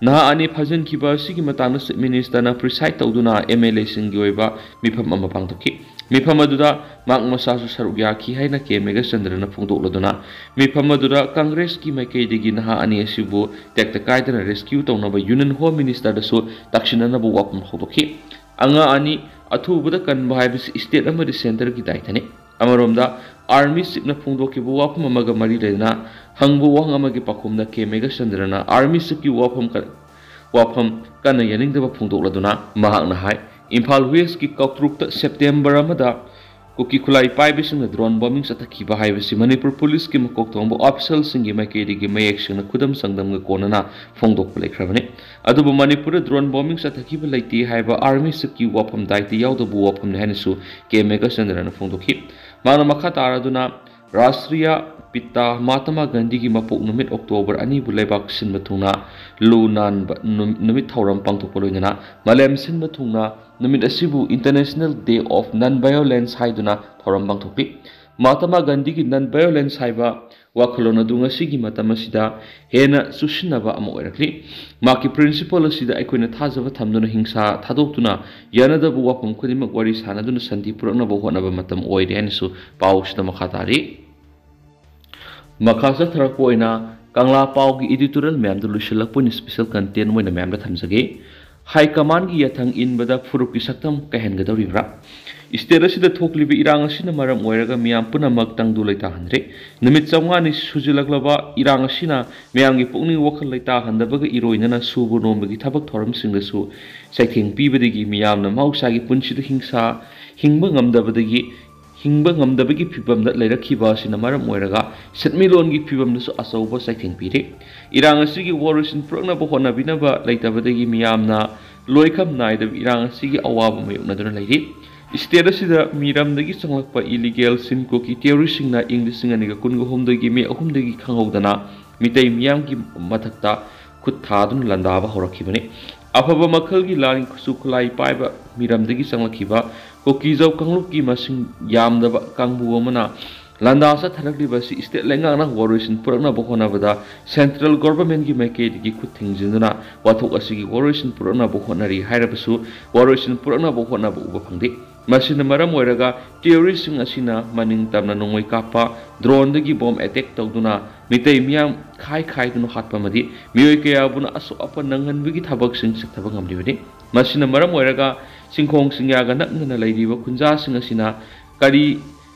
ꯅꯍꯥ ꯑꯅꯤ ꯐꯥꯖꯤꯟꯈꯤꯕ ꯑꯁꯤꯒꯤ ꯃꯇꯥꯡꯗ Chief Ministerꯅ preside ꯇꯧꯗꯨꯅ MLAꯁꯤꯡꯒꯤ ꯑꯣꯏꯕ ꯃꯤꯐꯝ ꯑꯃ ꯄꯥꯡꯊꯣꯛꯈꯤ꯫ ꯃꯤꯐꯝ ꯑꯗꯨꯗ ꯃꯍꯥꯛ ꯃꯁꯥꯁꯨ ꯁꯔꯨꯛ ꯌꯥꯈꯤ ꯍꯥꯏꯅ ꯀꯦ ꯃꯦꯘꯆꯟꯗ꯭ꯔꯅ ꯐꯣꯡꯗꯣꯛꯂꯗꯨꯅ, ꯃꯤꯐꯝ ꯑꯗꯨꯗ ꯀꯪꯒ꯭ꯔꯦꯁꯀꯤ ꯃꯥꯏꯀꯩꯗꯒꯤ ꯅꯍꯥ ꯑꯅꯤ ꯑꯁꯤꯕꯨ ꯇꯦꯛꯇ ꯀꯥꯏꯗꯅ rescue ꯇꯧꯅꯕ Union Home Ministerꯗꯁꯨ ꯇꯛꯁꯤꯟꯅꯅꯕ ꯋꯥꯐꯝ ꯍꯧꯗꯣꯛꯈꯤ꯫ ꯑꯉꯥꯡ ꯑꯅꯤ ꯑꯊꯨꯕꯗ ꯀꯟꯕ ꯍꯥꯏꯕꯁꯤ state ꯑꯃꯗꯤ centreꯒꯤ ꯗꯥꯏꯇꯅꯤ꯫ ꯑꯃꯔꯣꯝꯗ, Army Chiefꯅ ꯐꯣꯡꯗꯣꯛꯈꯤꯕ ꯋꯥꯐꯝ ꯑꯃꯒ ꯃꯔꯤ ꯂꯩꯅꯅ ꯍꯪꯕ ꯋꯥꯍꯪ ꯑꯃꯒꯤ ꯄꯥꯎꯈꯨꯝꯗ ꯀꯦ ꯃꯦꯘꯆꯟꯗ꯭ꯔꯅ Army Chiefꯀꯤ ꯋꯥꯐꯝ ꯀ-, ꯋꯥꯐꯝ ꯀꯟꯅ ꯌꯥꯅꯤꯡꯗꯕ ꯐꯣꯡꯗꯣꯛꯂꯗꯨꯅ ꯃꯍꯥꯛꯅ ꯍꯥꯏ, ꯏꯝꯐꯥꯜ Westꯀꯤ ꯀꯥꯡꯂꯨꯞꯇ September ꯑꯃꯗ ꯀꯨꯀꯤ ꯈꯨꯠꯂꯥꯏ ꯄꯥꯏꯕꯁꯤꯡꯅ drone bombing ꯆꯠꯊꯈꯤꯕ ꯍꯥꯏꯕꯁꯤ ꯃꯅꯤꯄꯨꯔ ꯄꯨꯂꯤꯁꯀꯤ ꯃꯀꯣꯛ ꯊꯣꯡꯕ officialꯁꯤꯡꯒꯤ ꯃꯥꯏꯀꯩꯗꯒꯤ ꯃꯌꯦꯛ ꯁꯦꯡꯅ ꯈꯨꯗꯝ ꯆꯥꯡꯗꯝꯒ ꯀꯣꯟꯅꯅ ꯐꯣꯡꯗꯣꯛꯄ ꯂꯩꯈ꯭ꯔꯕꯅꯤ꯫ ꯑꯗꯨꯕꯨ ꯃꯅꯤꯄꯨꯔꯗ drone bombing ꯆꯠꯊꯈꯤꯕ ꯂꯩꯇꯦ ꯍꯥꯏꯕ Army Chiefꯀꯤ ꯋꯥꯐꯝ ꯗꯥꯏꯇ ꯌꯥꯎꯗꯕ ꯋꯥꯐꯝꯅꯤ ꯍꯥꯏꯅꯁꯨ ꯀꯦ ꯃꯦꯘꯆꯟꯗ꯭ꯔꯅ ꯐꯣꯡꯗꯣꯛꯈꯤ꯫ ꯃꯍꯥꯛꯅ ꯃꯈꯥ ꯇꯥꯔꯗꯨꯅ, ꯔꯥꯁꯇ꯭ꯔꯤꯌꯥ ꯄꯤꯇꯥ ꯃꯍꯥꯇꯃꯥ ꯒꯥꯟꯙꯤꯒꯤ ꯃꯄꯣꯛ ꯅꯨꯃꯤꯠ October ꯑꯅꯤꯕꯨ ꯂꯩꯕꯥꯛ ꯁꯤꯟꯕ ꯊꯨꯡꯅ ꯂꯨ ꯅꯥꯟꯕ ꯅꯨ-, ꯅꯨꯃꯤꯠ ꯊꯧꯔꯝ ꯄꯥꯡꯊꯣꯛꯄ ꯂꯣꯏꯅꯅ ꯃꯥꯂꯦꯝ ꯁꯤꯟꯕ ꯊꯨꯡꯅ ꯅꯨꯃꯤꯠ ꯑꯁꯤꯕꯨ International Day of Non-Violence ꯍꯥꯏꯗꯨꯅ ꯊꯧꯔꯝ ꯄꯥꯡꯊꯣꯛꯂꯤ꯫ ꯃꯍꯥꯇꯃꯥ ꯒꯥꯟꯙꯤꯒꯤ non-violence ꯍꯥꯏꯕ ꯋꯥꯈꯜꯂꯣꯟ ꯑꯗꯨ ꯉꯁꯤꯒꯤ ꯃꯇꯝ ꯑꯁꯤꯗ ꯍꯦꯟꯅ ꯆꯨꯁꯤꯟꯅꯕ ꯑꯃ ꯑꯣꯏꯔꯛꯂꯤ꯫ ꯃꯍꯥꯛꯀꯤ principle ꯑꯁꯤꯗ ꯑꯩꯈꯣꯏꯅ ꯊꯥꯖꯕ ꯊꯝꯗꯨꯅ ꯍꯤꯡꯁꯥ ꯊꯥꯗꯣꯛꯇꯨꯅ ꯌꯥꯅꯗꯕ ꯋꯥꯐꯝ ꯈꯨꯗꯤꯡꯃꯛ ꯋꯥꯔꯤ ꯁꯥꯟꯅꯗꯨꯅ ꯁꯥꯟꯇꯤ ꯄꯨꯔꯛꯅꯕ ꯍꯣꯠꯅꯕ ꯃꯇꯝ ꯑꯣꯏꯔꯦ ꯍꯥꯏꯅꯁꯨ ꯄꯥꯎꯁꯤꯗ ꯃꯈꯥ ꯇꯥꯔꯤ꯫ ꯃꯈꯥ ꯆꯠꯊꯔꯛꯄ ꯑꯣꯏꯅ ꯀꯪꯂꯥ ꯄꯥꯎꯒꯤ editorial ꯃꯌꯥꯝꯗꯨ ꯂꯣꯏꯁꯤꯜꯂꯛꯄ ꯑꯣꯏꯅ special content ꯑꯣꯏꯅ ꯃꯌꯥꯝꯗ ꯊꯝꯖꯒꯦ꯫ High Commandꯒꯤ ꯌꯥꯊꯪ ꯏꯟꯕꯗ ꯐꯨꯔꯨꯞꯀꯤ ꯁꯛꯇꯝ ꯀꯥꯏꯍꯟꯒꯗꯧꯔꯤꯕ꯭ꯔꯥ? State ꯑꯁꯤꯗ ꯊꯣꯛꯂꯤꯕ ꯏꯔꯥꯡ ꯑꯁꯤꯅ ꯃꯔꯝ ꯑꯣꯏꯔꯒ ꯃꯤꯌꯥꯝ ꯄꯨꯝꯅꯃꯛ ꯇꯪꯗꯨ ꯂꯩꯇꯥꯍꯟꯗ꯭ꯔꯦ꯫ ꯅꯨꯃꯤꯠ ꯆꯥꯝꯃꯉꯥꯅꯤ ꯁꯨꯖꯤꯜꯂꯛꯂꯕ ꯏꯔꯥꯡ ꯑꯁꯤꯅ ꯃꯤꯌꯥꯝꯒꯤ ꯄꯨꯛꯅꯤꯡ ꯋꯥꯈꯜ ꯂꯩꯇꯥꯍꯟꯗꯕꯒ ꯏꯔꯣꯏꯅꯅ ꯁꯨꯕ ꯅꯣꯝꯕꯒꯤ ꯊꯕꯛ ꯊꯧꯔꯝꯁꯤꯡꯗꯁꯨ ꯆꯩꯊꯦꯡ ꯄꯤꯕꯗꯒꯤ ꯃꯤꯌꯥꯝꯅ ꯃꯍꯧꯁꯥꯒꯤ ꯄꯨꯟꯁꯤꯗ ꯍꯤꯡꯁꯥ ꯍꯤꯡꯕ ꯉꯝꯗꯕꯗꯒꯤ ꯍꯤꯡꯕ ꯉꯝꯗꯕꯒꯤ ꯐꯤꯚꯝꯗ ꯂꯩꯔꯛꯈꯤꯕ ꯑꯁꯤꯅ ꯃꯔꯝ ꯑꯣꯏꯔꯒ ꯁꯦꯟꯃꯤꯠꯂꯣꯟꯒꯤ ꯐꯤꯚꯝꯗꯁꯨ ꯑꯆꯧꯕ ꯆꯩꯊꯦꯡ ꯄꯤꯔꯤ꯫ ꯏꯔꯥꯡ ꯑꯁꯤꯒꯤ ꯋꯥꯔꯣꯏꯁꯤꯟ ꯄꯨꯔꯛꯅꯕ ꯍꯣꯠꯅꯕꯤꯅꯕ ꯂꯩꯇꯕꯗꯒꯤ ꯃꯤꯌꯥꯝꯅ ꯂꯣꯏꯈꯝ ꯅꯥꯏꯗꯕ ꯏꯔꯥꯡ ꯑꯁꯤꯒꯤ ꯑꯋꯥꯕ ꯃꯥꯌꯣꯛꯅꯗꯨꯅ ꯂꯩꯔꯤ꯫ State ꯑꯁꯤꯗ ꯃꯤꯔꯝꯗꯒꯤ ꯆꯪꯂꯛꯄ illegal ꯁꯤꯟ ꯀꯨꯀꯤ terroristꯁꯤꯡꯅ ꯏꯪ ꯂꯤꯁꯤꯡ ꯑꯅꯤꯒ ꯀꯨꯟꯒ ꯍꯨꯝꯗꯣꯏꯒꯤ May ꯑꯍꯨꯝꯗꯒꯤ ꯈꯪꯍꯧꯗꯅ ꯃꯤꯇꯩ ꯃꯤꯌꯥꯝꯒꯤ ꯃꯊꯛꯇ ꯈꯨꯠ ꯊꯥꯗꯨꯅ ꯂꯥꯟꯗꯥꯕ ꯍꯧꯔꯛꯈꯤꯕꯅꯤ꯫ ꯑꯐꯕ ꯃꯈꯜꯒꯤ ꯂꯥꯟ ꯈꯨꯠꯁꯨ ꯈꯨꯠꯂꯥꯏ ꯄꯥꯏꯕ ꯃꯤꯔꯝꯗꯒꯤ ꯆꯪꯂꯛꯈꯤꯕ ꯀꯨꯀꯤꯖꯧ ꯀꯥꯡꯂꯨꯞꯀꯤ ꯃꯁꯤꯡ ꯌꯥꯝꯗꯕ ꯀꯥꯡꯕꯨ ꯑꯃꯅ ꯂꯥꯟꯗꯥ ꯆꯠꯊꯔꯛꯂꯤꯕ ꯑꯁꯤ state ꯂꯩꯉꯥꯛꯅ ꯋꯥꯔꯣꯏꯁꯤꯟ ꯄꯨꯔꯛꯅꯕ ꯍꯣꯠꯅꯕꯗ central governmentꯀꯤ ꯃꯥꯏꯀꯩꯗꯒꯤ ꯈꯨꯠ ꯊꯤꯡꯖꯤꯟꯗꯨꯅ ꯋꯥꯊꯣꯛ ꯑꯁꯤꯒꯤ ꯋꯥꯔꯣꯏꯁꯤꯟ ꯄꯨꯔꯛꯅꯕ ꯍꯣꯠꯅꯔꯤ ꯍꯥꯏꯔꯕꯁꯨ ꯋꯥꯔꯣꯏꯁꯤꯟ ꯄꯨꯔꯛꯅꯕ ꯍꯣꯠꯅꯕ ꯎꯕ ꯐꯪꯗꯦ꯫ ꯃꯁꯤꯅ ꯃꯔꯝ ꯑꯣꯏꯔꯒ terroristꯁꯤꯡ ꯑꯁꯤꯅ ꯃꯅꯤꯡ ꯇꯝꯅ ꯅꯣꯡꯃꯩ ꯀꯥꯞꯄ, droneꯗꯒꯤ bomb attack ꯇꯧꯗꯨꯅ ꯃꯤꯇꯩ ꯃꯤꯌꯥꯝ ꯈꯥꯏ ꯈꯥꯏꯗꯨꯅ ꯍꯥꯠꯄ ꯑꯃꯗꯤ ꯃꯤꯑꯣꯏ ꯀꯌꯥꯕꯨꯅ ꯑꯁꯣꯛ ꯑꯄꯟ ꯅꯪꯍꯟꯕꯒꯤ ꯊꯕꯛꯁꯤꯡ ꯆꯠꯊꯕ ꯉꯝꯂꯤꯕꯅꯤ꯫ ꯃꯁꯤꯅ ꯃꯔꯝ ꯑꯣꯏꯔꯒ ꯆꯤꯡꯈꯣꯡ ꯆꯤꯡꯌꯥꯒ ꯅꯛꯅꯅ ꯂꯩꯔꯤꯕ ꯈꯨꯟꯖꯥꯁꯤꯡ ꯑꯁꯤꯅ ꯀꯔꯤ,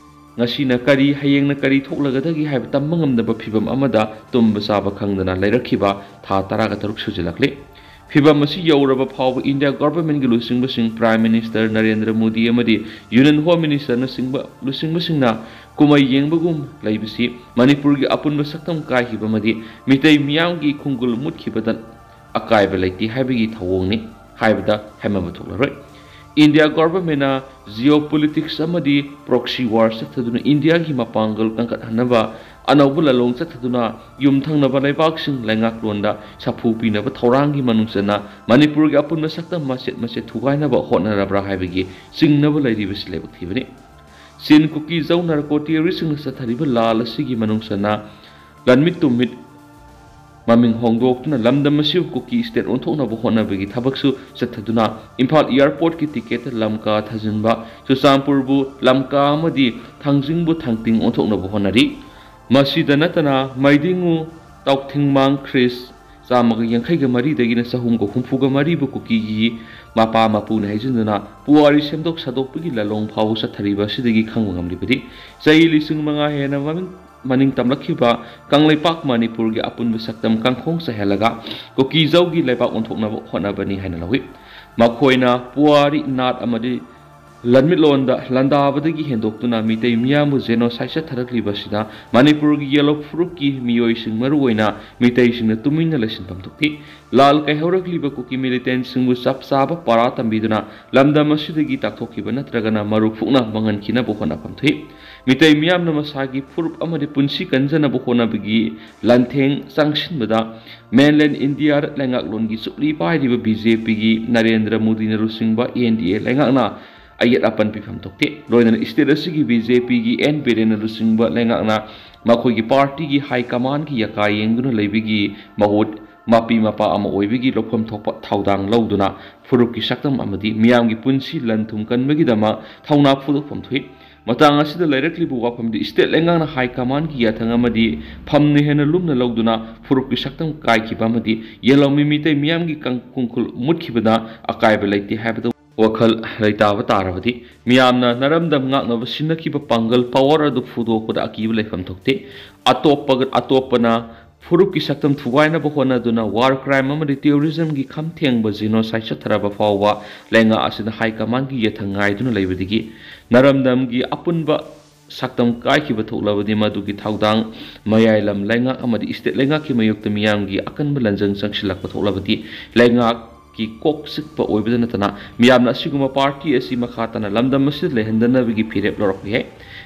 ꯉꯁꯤꯅ ꯀꯔꯤ, ꯍꯌꯦꯡꯅ ꯀꯔꯤ ꯊꯣꯛꯂꯒꯗꯒꯦ ꯍꯥꯏꯕ ꯇꯝꯕ ꯉꯝꯗꯕ ꯐꯤꯚꯝ ꯑꯃꯗ ꯇꯨꯝꯕ ꯆꯥꯕ ꯈꯪꯗꯅ ꯂꯩꯔꯛꯈꯤꯕ ꯊꯥ ꯇꯔꯥꯒ ꯇꯔꯨꯛ ꯁꯨꯖꯤꯜꯂꯛꯂꯤ꯫ ꯐꯤꯚꯝ ꯑꯁꯤ ꯌꯧꯔꯕ ꯐꯥꯎꯕ ꯏꯟꯗꯤꯌꯥ ꯒꯚꯔꯟꯃꯦꯟꯠꯀꯤ ꯂꯨꯆꯤꯡꯕꯁꯤꯡ, Prime Minister ꯅꯔꯦꯟꯗ꯭ꯔ ꯃꯣꯗꯤ ꯑꯃꯗꯤ Union Home Ministerꯅꯆꯤꯡꯕ ꯂꯨꯆꯤꯡꯕꯁꯤꯡꯅ ꯀꯨꯝꯍꯩ ꯌꯦꯡꯕꯒꯨꯝ ꯂꯩꯕꯁꯤ ꯃꯅꯤꯄꯨꯔꯒꯤ ꯑꯄꯨꯟꯕ ꯁꯛꯇꯝ ꯀꯥꯏꯈꯤꯕ ꯑꯃꯗꯤ ꯃꯤꯇꯩ ꯃꯤꯌꯥꯝꯒꯤ ꯈꯣꯡꯒꯨꯜ ꯃꯨꯠꯈꯤꯕꯗ ꯑꯀꯥꯏꯕ ꯂꯩꯇꯦ ꯍꯥꯏꯕꯒꯤ ꯊꯧꯑꯣꯡꯅꯤ ꯍꯥꯏꯕꯗ ꯍꯥꯏꯃꯟꯕ ꯊꯣꯛꯂꯔꯣꯏ꯫ ꯏꯟꯗꯤꯌꯥ ꯒꯚꯔꯟꯃꯦꯟꯠꯅ geopolitics ꯑꯃꯗꯤ proxy war ꯆꯠꯊꯗꯨꯅ ꯏꯟꯗꯤꯌꯥꯒꯤ ꯃꯄꯥꯡꯒꯜ ꯀꯟꯈꯠꯍꯟꯅꯕ ꯑꯅꯧꯕ ꯂꯥꯂꯣꯡ ꯆꯠꯊꯗꯨꯅ ꯌꯨꯝꯊꯪꯅꯕ ꯂꯩꯕꯥꯛꯁꯤꯡ ꯂꯩꯉꯥꯛꯂꯣꯟꯗ ꯁꯥꯐꯨ ꯄꯤꯅꯕ ꯊꯧꯔꯥꯡꯒꯤ ꯃꯅꯨꯡ ꯆꯟꯅ ꯃꯅꯤꯄꯨꯔꯒꯤ ꯑꯄꯨꯟꯕ ꯁꯛꯇꯝ ꯃꯆꯦꯠ ꯃꯆꯦꯠ ꯊꯨꯒꯥꯏꯅꯕ ꯍꯣꯠꯅꯔꯕ꯭ꯔꯥ ꯍꯥꯏꯕꯒꯤ ꯆꯤꯡꯅꯕ ꯂꯩꯔꯤꯕꯁꯤ ꯂꯥꯏꯕꯛ ꯊꯤꯕꯅꯤ꯫ ꯆꯤꯟ ꯀꯨꯀꯤ ꯖꯧ narco terroristꯁꯤꯡꯅ ꯆꯠꯊꯔꯤꯕ ꯂꯥꯜ ꯑꯁꯤꯒꯤ ꯃꯅꯨꯡ ꯆꯟꯅ ꯂꯟꯃꯤꯠ ꯇꯨꯝꯃꯤꯠ ꯃꯃꯤꯡ ꯍꯣꯡꯗꯣꯛꯇꯨꯅ ꯂꯝꯗꯝ ꯑꯁꯤꯕꯨ ꯀꯨꯀꯤ state ꯑꯣꯟꯊꯣꯛꯅꯕ ꯍꯣꯠꯅꯕꯒꯤ ꯊꯕꯛꯁꯨ ꯆꯠꯊꯗꯨꯅ ꯏꯝꯐꯥꯜ airportꯀꯤ ticketꯇ ꯂꯝꯀꯥ ꯊꯥꯖꯤꯟꯕ, ꯆꯨꯔꯆꯥꯟꯄꯨꯔꯕꯨ ꯂꯝꯀꯥ ꯑꯃꯗꯤ ꯊꯥꯡꯖꯤꯡꯕꯨ ꯊꯥꯡꯇꯤꯡ ꯑꯣꯟꯊꯣꯛꯅꯕ ꯍꯣꯠꯅꯔꯤ꯫ ꯃꯁꯤꯗ ꯅꯠꯇꯅ ꯃꯩꯗꯤꯡꯉꯨ ꯇꯥꯎꯊꯤꯡꯃꯥꯡ ꯈ꯭ꯔꯤꯁ ꯆꯥꯝꯃꯒ ꯌꯥꯡꯈꯩꯒ ꯃꯔꯤꯗꯒꯤꯅ ꯆꯍꯨꯝꯒ ꯍꯨꯝꯐꯨꯒ ꯃꯔꯤꯕꯨ ꯀꯨꯀꯤꯒꯤ ꯃꯄꯥ ꯃꯄꯨꯅ ꯍꯩꯖꯤꯟꯗꯨꯅ ꯄꯨꯋꯥꯔꯤ ꯁꯦꯝꯗꯣꯛ ꯁꯥꯗꯣꯛꯄꯒꯤ ꯂꯥꯂꯣꯡ ꯐꯥꯎꯕ ꯆꯠꯊꯔꯤꯕ ꯑꯁꯤꯗꯒꯤ ꯈꯪꯕ ꯉꯝꯂꯤꯕꯗꯤ ꯆꯍꯤ ꯂꯤꯁꯤꯡ ꯃꯉꯥ ꯍꯦꯟꯅ ꯃꯃꯤꯡ ꯃꯅꯤꯡ ꯇꯝꯂꯛꯈꯤꯕ ꯀꯪꯂꯩꯄꯥꯛ ꯃꯅꯤꯄꯨꯔꯒꯤ ꯑꯄꯨꯟꯕ ꯁꯛꯇꯝ ꯀꯥꯡꯈꯣꯡ ꯆꯥꯏꯍꯜꯂꯒ ꯀꯨꯀꯤ ꯖꯧꯒꯤ ꯂꯩꯕꯥꯛ ꯑꯣꯟꯊꯣꯛꯅꯕ ꯍꯣꯠꯅꯕꯅꯤ ꯍꯥꯏꯅ ꯂꯧꯏ꯫ ꯃꯈꯣꯏꯅ ꯄꯨꯋꯥꯔꯤ, ꯅꯥꯠ ꯑꯃꯗꯤ ꯂꯟꯃꯤꯠꯂꯣꯟꯗ ꯂꯥꯟꯗꯥꯕꯗꯒꯤ ꯍꯦꯟꯗꯣꯛꯇꯨꯅ ꯃꯤꯇꯩ ꯃꯤꯌꯥꯝꯕꯨ genocide ꯆꯠꯊꯔꯛꯂꯤꯕ ꯑꯁꯤꯗ ꯃꯅꯤꯄꯨꯔꯒꯤ ꯌꯦꯜꯂꯣ ꯐꯨꯔꯨꯞꯀꯤ ꯃꯤꯑꯣꯏꯁꯤꯡ, ꯃꯔꯨꯑꯣꯏꯅ ꯃꯤꯇꯩꯁꯤꯡꯅ ꯇꯨꯃꯤꯟꯅ ꯂꯩꯁꯤꯟꯐꯝ ꯊꯣꯛꯇꯦ꯫ ꯂꯥꯜ ꯀꯩꯍꯧꯔꯛꯂꯤꯕ ꯀꯨꯀꯤ militantꯁꯤꯡꯕꯨ ꯆꯞ ꯆꯥꯕ ꯄꯔꯥ ꯇꯝꯕꯤꯗꯨꯅ ꯂꯝꯗꯝ ꯑꯁꯤꯗꯒꯤ ꯇꯥꯛꯊꯣꯛꯈꯤꯕ ꯅꯠꯇ꯭ꯔꯒꯅ ꯃꯔꯨ ꯐꯨꯛꯅ ꯃꯥꯡꯍꯟꯈꯤꯅꯕ ꯍꯣꯠꯅꯐꯝ ꯊꯣꯛꯏ꯫ ꯃꯤꯇꯩ ꯃꯤꯌꯥꯝꯅ ꯃꯁꯥꯒꯤ ꯐꯨꯔꯨꯞ ꯑꯃꯗꯤ ꯄꯨꯟꯁꯤ ꯀꯟꯖꯅꯕ ꯍꯣꯠꯅꯕꯒꯤ ꯂꯥꯟꯊꯦꯡ ꯆꯪꯁꯤꯟꯕꯗ mainland ꯏꯟꯗꯤꯌꯥꯗ ꯂꯩꯉꯥꯛꯂꯣꯟꯒꯤ ꯆꯨꯞꯂꯤ ꯄꯥꯏꯔꯤꯕ BJPꯒꯤ ꯅꯔꯦꯟꯗ꯭ꯔ ꯃꯣꯗꯤꯅ ꯂꯨꯆꯤꯡꯕ NDA ꯂꯩꯉꯥꯛꯅ ꯑꯌꯦꯠ ꯑꯄꯟ ꯄꯤꯐꯝ ꯊꯣꯛꯇꯦ꯫ ꯂꯣꯏꯅꯅ state ꯑꯁꯤꯒꯤ BJPꯒꯤ N ꯕꯤꯔꯦꯟꯅ ꯂꯨꯆꯤꯡꯕ ꯂꯩꯉꯥꯛꯅ ꯃꯈꯣꯏꯒꯤ partyꯒꯤ high commandꯒꯤ ꯌꯥꯀꯥ ꯌꯦꯡꯗꯨꯅ ꯂꯩꯕꯒꯤ ꯃꯍꯨꯠ ꯃꯄꯤ ꯃꯄꯥ ꯑꯃ ꯑꯣꯏꯕꯒꯤ ꯂꯧꯐꯝ ꯊꯣꯛꯄ ꯊꯧꯗꯥꯡ ꯂꯧꯗꯨꯅ ꯐꯨꯔꯨꯞꯀꯤ ꯁꯛꯇꯝ ꯑꯃꯗꯤ ꯃꯤꯌꯥꯝꯒꯤ ꯄꯨꯟꯁꯤ ꯂꯟ ꯊꯨꯝ ꯀꯟꯕꯒꯤꯗꯃꯛ ꯊꯧꯅꯥ ꯐꯣꯡꯗꯣꯛꯐꯝ ꯊꯣꯛꯏ꯫ ꯃꯇꯥꯡ ꯑꯁꯤꯗ ꯂꯩꯔꯛꯂꯤꯕ ꯋꯥꯐꯝꯗꯤ ꯁ꯭ꯇꯦꯠ ꯂꯩꯉꯥꯛꯅ ꯍꯥꯏ ꯀꯃꯥꯟꯒꯤ ꯌꯥꯊꯪ ꯑꯃꯗꯤ ꯐꯝꯅ ꯍꯦꯟꯅ ꯂꯨꯝꯅ ꯂꯧꯗꯨꯅ ꯐꯨꯔꯨꯞꯀꯤ ꯁꯛꯇꯝ ꯀꯥꯏꯈꯤꯕ ꯑꯃꯗꯤ ꯌꯦꯜꯍꯧꯃꯤ ꯃꯤꯇꯩ ꯃꯤꯌꯥꯝꯒꯤ ꯀꯪ-, ꯀꯣꯡꯈꯨꯜ ꯃꯨꯠꯈꯤꯕꯗ ꯑꯀꯥꯏꯕ ꯂꯩꯇꯦ ꯍꯥꯏꯕꯗ ꯋꯥꯈꯜ ꯂꯩꯇꯥꯕ ꯇꯥꯔꯕꯗꯤ ꯃꯤꯌꯥꯝꯅ ꯅꯔꯝꯗꯝ ꯉꯥꯛꯅꯕ ꯁꯤꯟꯅꯈꯤꯕ ꯄꯥꯡꯒꯜ ꯄꯋꯥꯔ ꯑꯗꯨ ꯐꯨꯗꯣꯛꯄꯗ ꯑꯀꯤꯕ ꯂꯩꯐꯝ ꯊꯣꯛꯇꯦ꯫ ꯑꯇꯣꯞꯄ, ꯑꯇꯣꯞꯄꯅ ꯐꯨꯔꯨꯞꯀꯤ ꯁꯛꯇꯝ ꯊꯨꯒꯥꯏꯅꯕ ꯍꯣꯠꯅꯗꯨꯅ ꯋꯥꯔ ꯀ꯭ꯔꯥꯏꯝ ꯑꯃꯗꯤ ꯇꯦꯔꯣꯔꯤꯖꯝꯒꯤ ꯈꯝ ꯊꯦꯡꯕ ꯖꯤꯅꯣꯁꯥꯏꯗ ꯆꯠꯊꯔꯕ ꯐꯥꯎꯕ ꯂꯩꯉꯥꯛ ꯑꯁꯤꯅ ꯍꯥꯏ ꯀꯃꯥꯟꯒꯤ ꯌꯥꯊꯪ ꯉꯥꯏꯗꯨꯅ ꯂꯩꯕꯗꯒꯤ ꯅꯔꯝꯗꯝꯒꯤ ꯑꯄꯨꯟꯕ ꯁꯛꯇꯝ ꯀꯥꯏꯈꯤꯕ ꯊꯣꯛꯂꯕꯗꯤ ꯃꯗꯨꯒꯤ ꯊꯧꯗꯥꯡ ꯃꯌꯥꯏ ꯂꯝ ꯂꯩꯉꯥꯛ ꯑꯃꯗꯤ ꯁ꯭ꯇꯦꯠ ꯂꯩꯉꯥꯛꯀꯤ ꯃꯥꯌꯣꯛꯇ ꯃꯤꯌꯥꯝꯒꯤ ꯑꯀꯟꯕ ꯂꯟꯖꯪ ꯆꯪꯁꯤꯜꯂꯛꯄ ꯊꯣꯛꯂꯕꯗꯤ ꯂꯩꯉꯥꯛꯀꯤ ꯀꯣꯛ ꯆꯤꯛꯄ ꯑꯣꯏꯕꯗ ꯅꯠꯇꯅ ꯃꯤꯌꯥꯝꯅ ꯑꯁꯤꯒꯨꯝꯕ ꯄꯥꯔꯇꯤ ꯑꯁꯤ ꯃꯈꯥ ꯇꯥꯅ ꯂꯝꯗꯝ ꯑꯁꯤꯗ ꯂꯩꯍꯟꯗꯅꯕꯒꯤ ꯐꯤꯔꯦꯞ ꯂꯧꯔꯛꯄ ꯌꯥꯏ꯫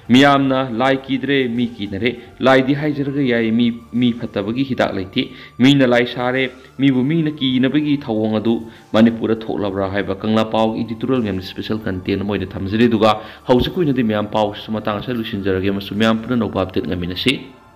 ꯃꯤꯌꯥꯝꯅ ꯂꯥꯏ ꯀꯤꯗ꯭ꯔꯦ, ꯃꯤ ꯀꯤꯅꯔꯦ꯫ ꯂꯥꯏꯗꯤ ꯍꯥꯏꯖꯔꯒ ꯌꯥꯏ, ꯃꯤ, ꯃꯤ ꯐꯠꯇꯕꯒꯤ ꯍꯤꯗꯥꯛ ꯂꯩꯇꯦ꯫ ꯃꯤꯅ ꯂꯥꯏ ꯁꯥꯔꯦ, ꯃꯤꯕꯨ ꯃꯤꯅ ꯀꯤꯅꯕꯒꯤ ꯊꯧꯑꯣꯡ ꯑꯗꯨ ꯃꯅꯤꯄꯨꯔꯗ ꯊꯣꯛꯂꯕ꯭ꯔꯥ ꯍꯥꯏꯕ ꯀꯪꯂꯥ ꯄꯥꯎ editorial ꯃꯌꯥꯝꯗ special content ꯑꯃ ꯑꯣꯏꯅ ꯊꯝꯖꯔꯤ꯫ ꯑꯗꯨꯒ ꯍꯧꯖꯤꯛꯀꯤ ꯑꯣꯏꯅꯗꯤ ꯃꯌꯥꯝ ꯄꯥꯎꯁꯤ ꯃꯇꯥꯡ ꯑꯁꯤꯗ ꯂꯣꯏꯁꯤꯟꯖꯔꯒꯦ ꯑꯃꯁꯨꯡ ꯃꯌꯥꯝ ꯄꯨꯝꯅ ꯅꯧꯕ update ꯉꯥꯏꯃꯤꯟꯅꯁꯤ꯫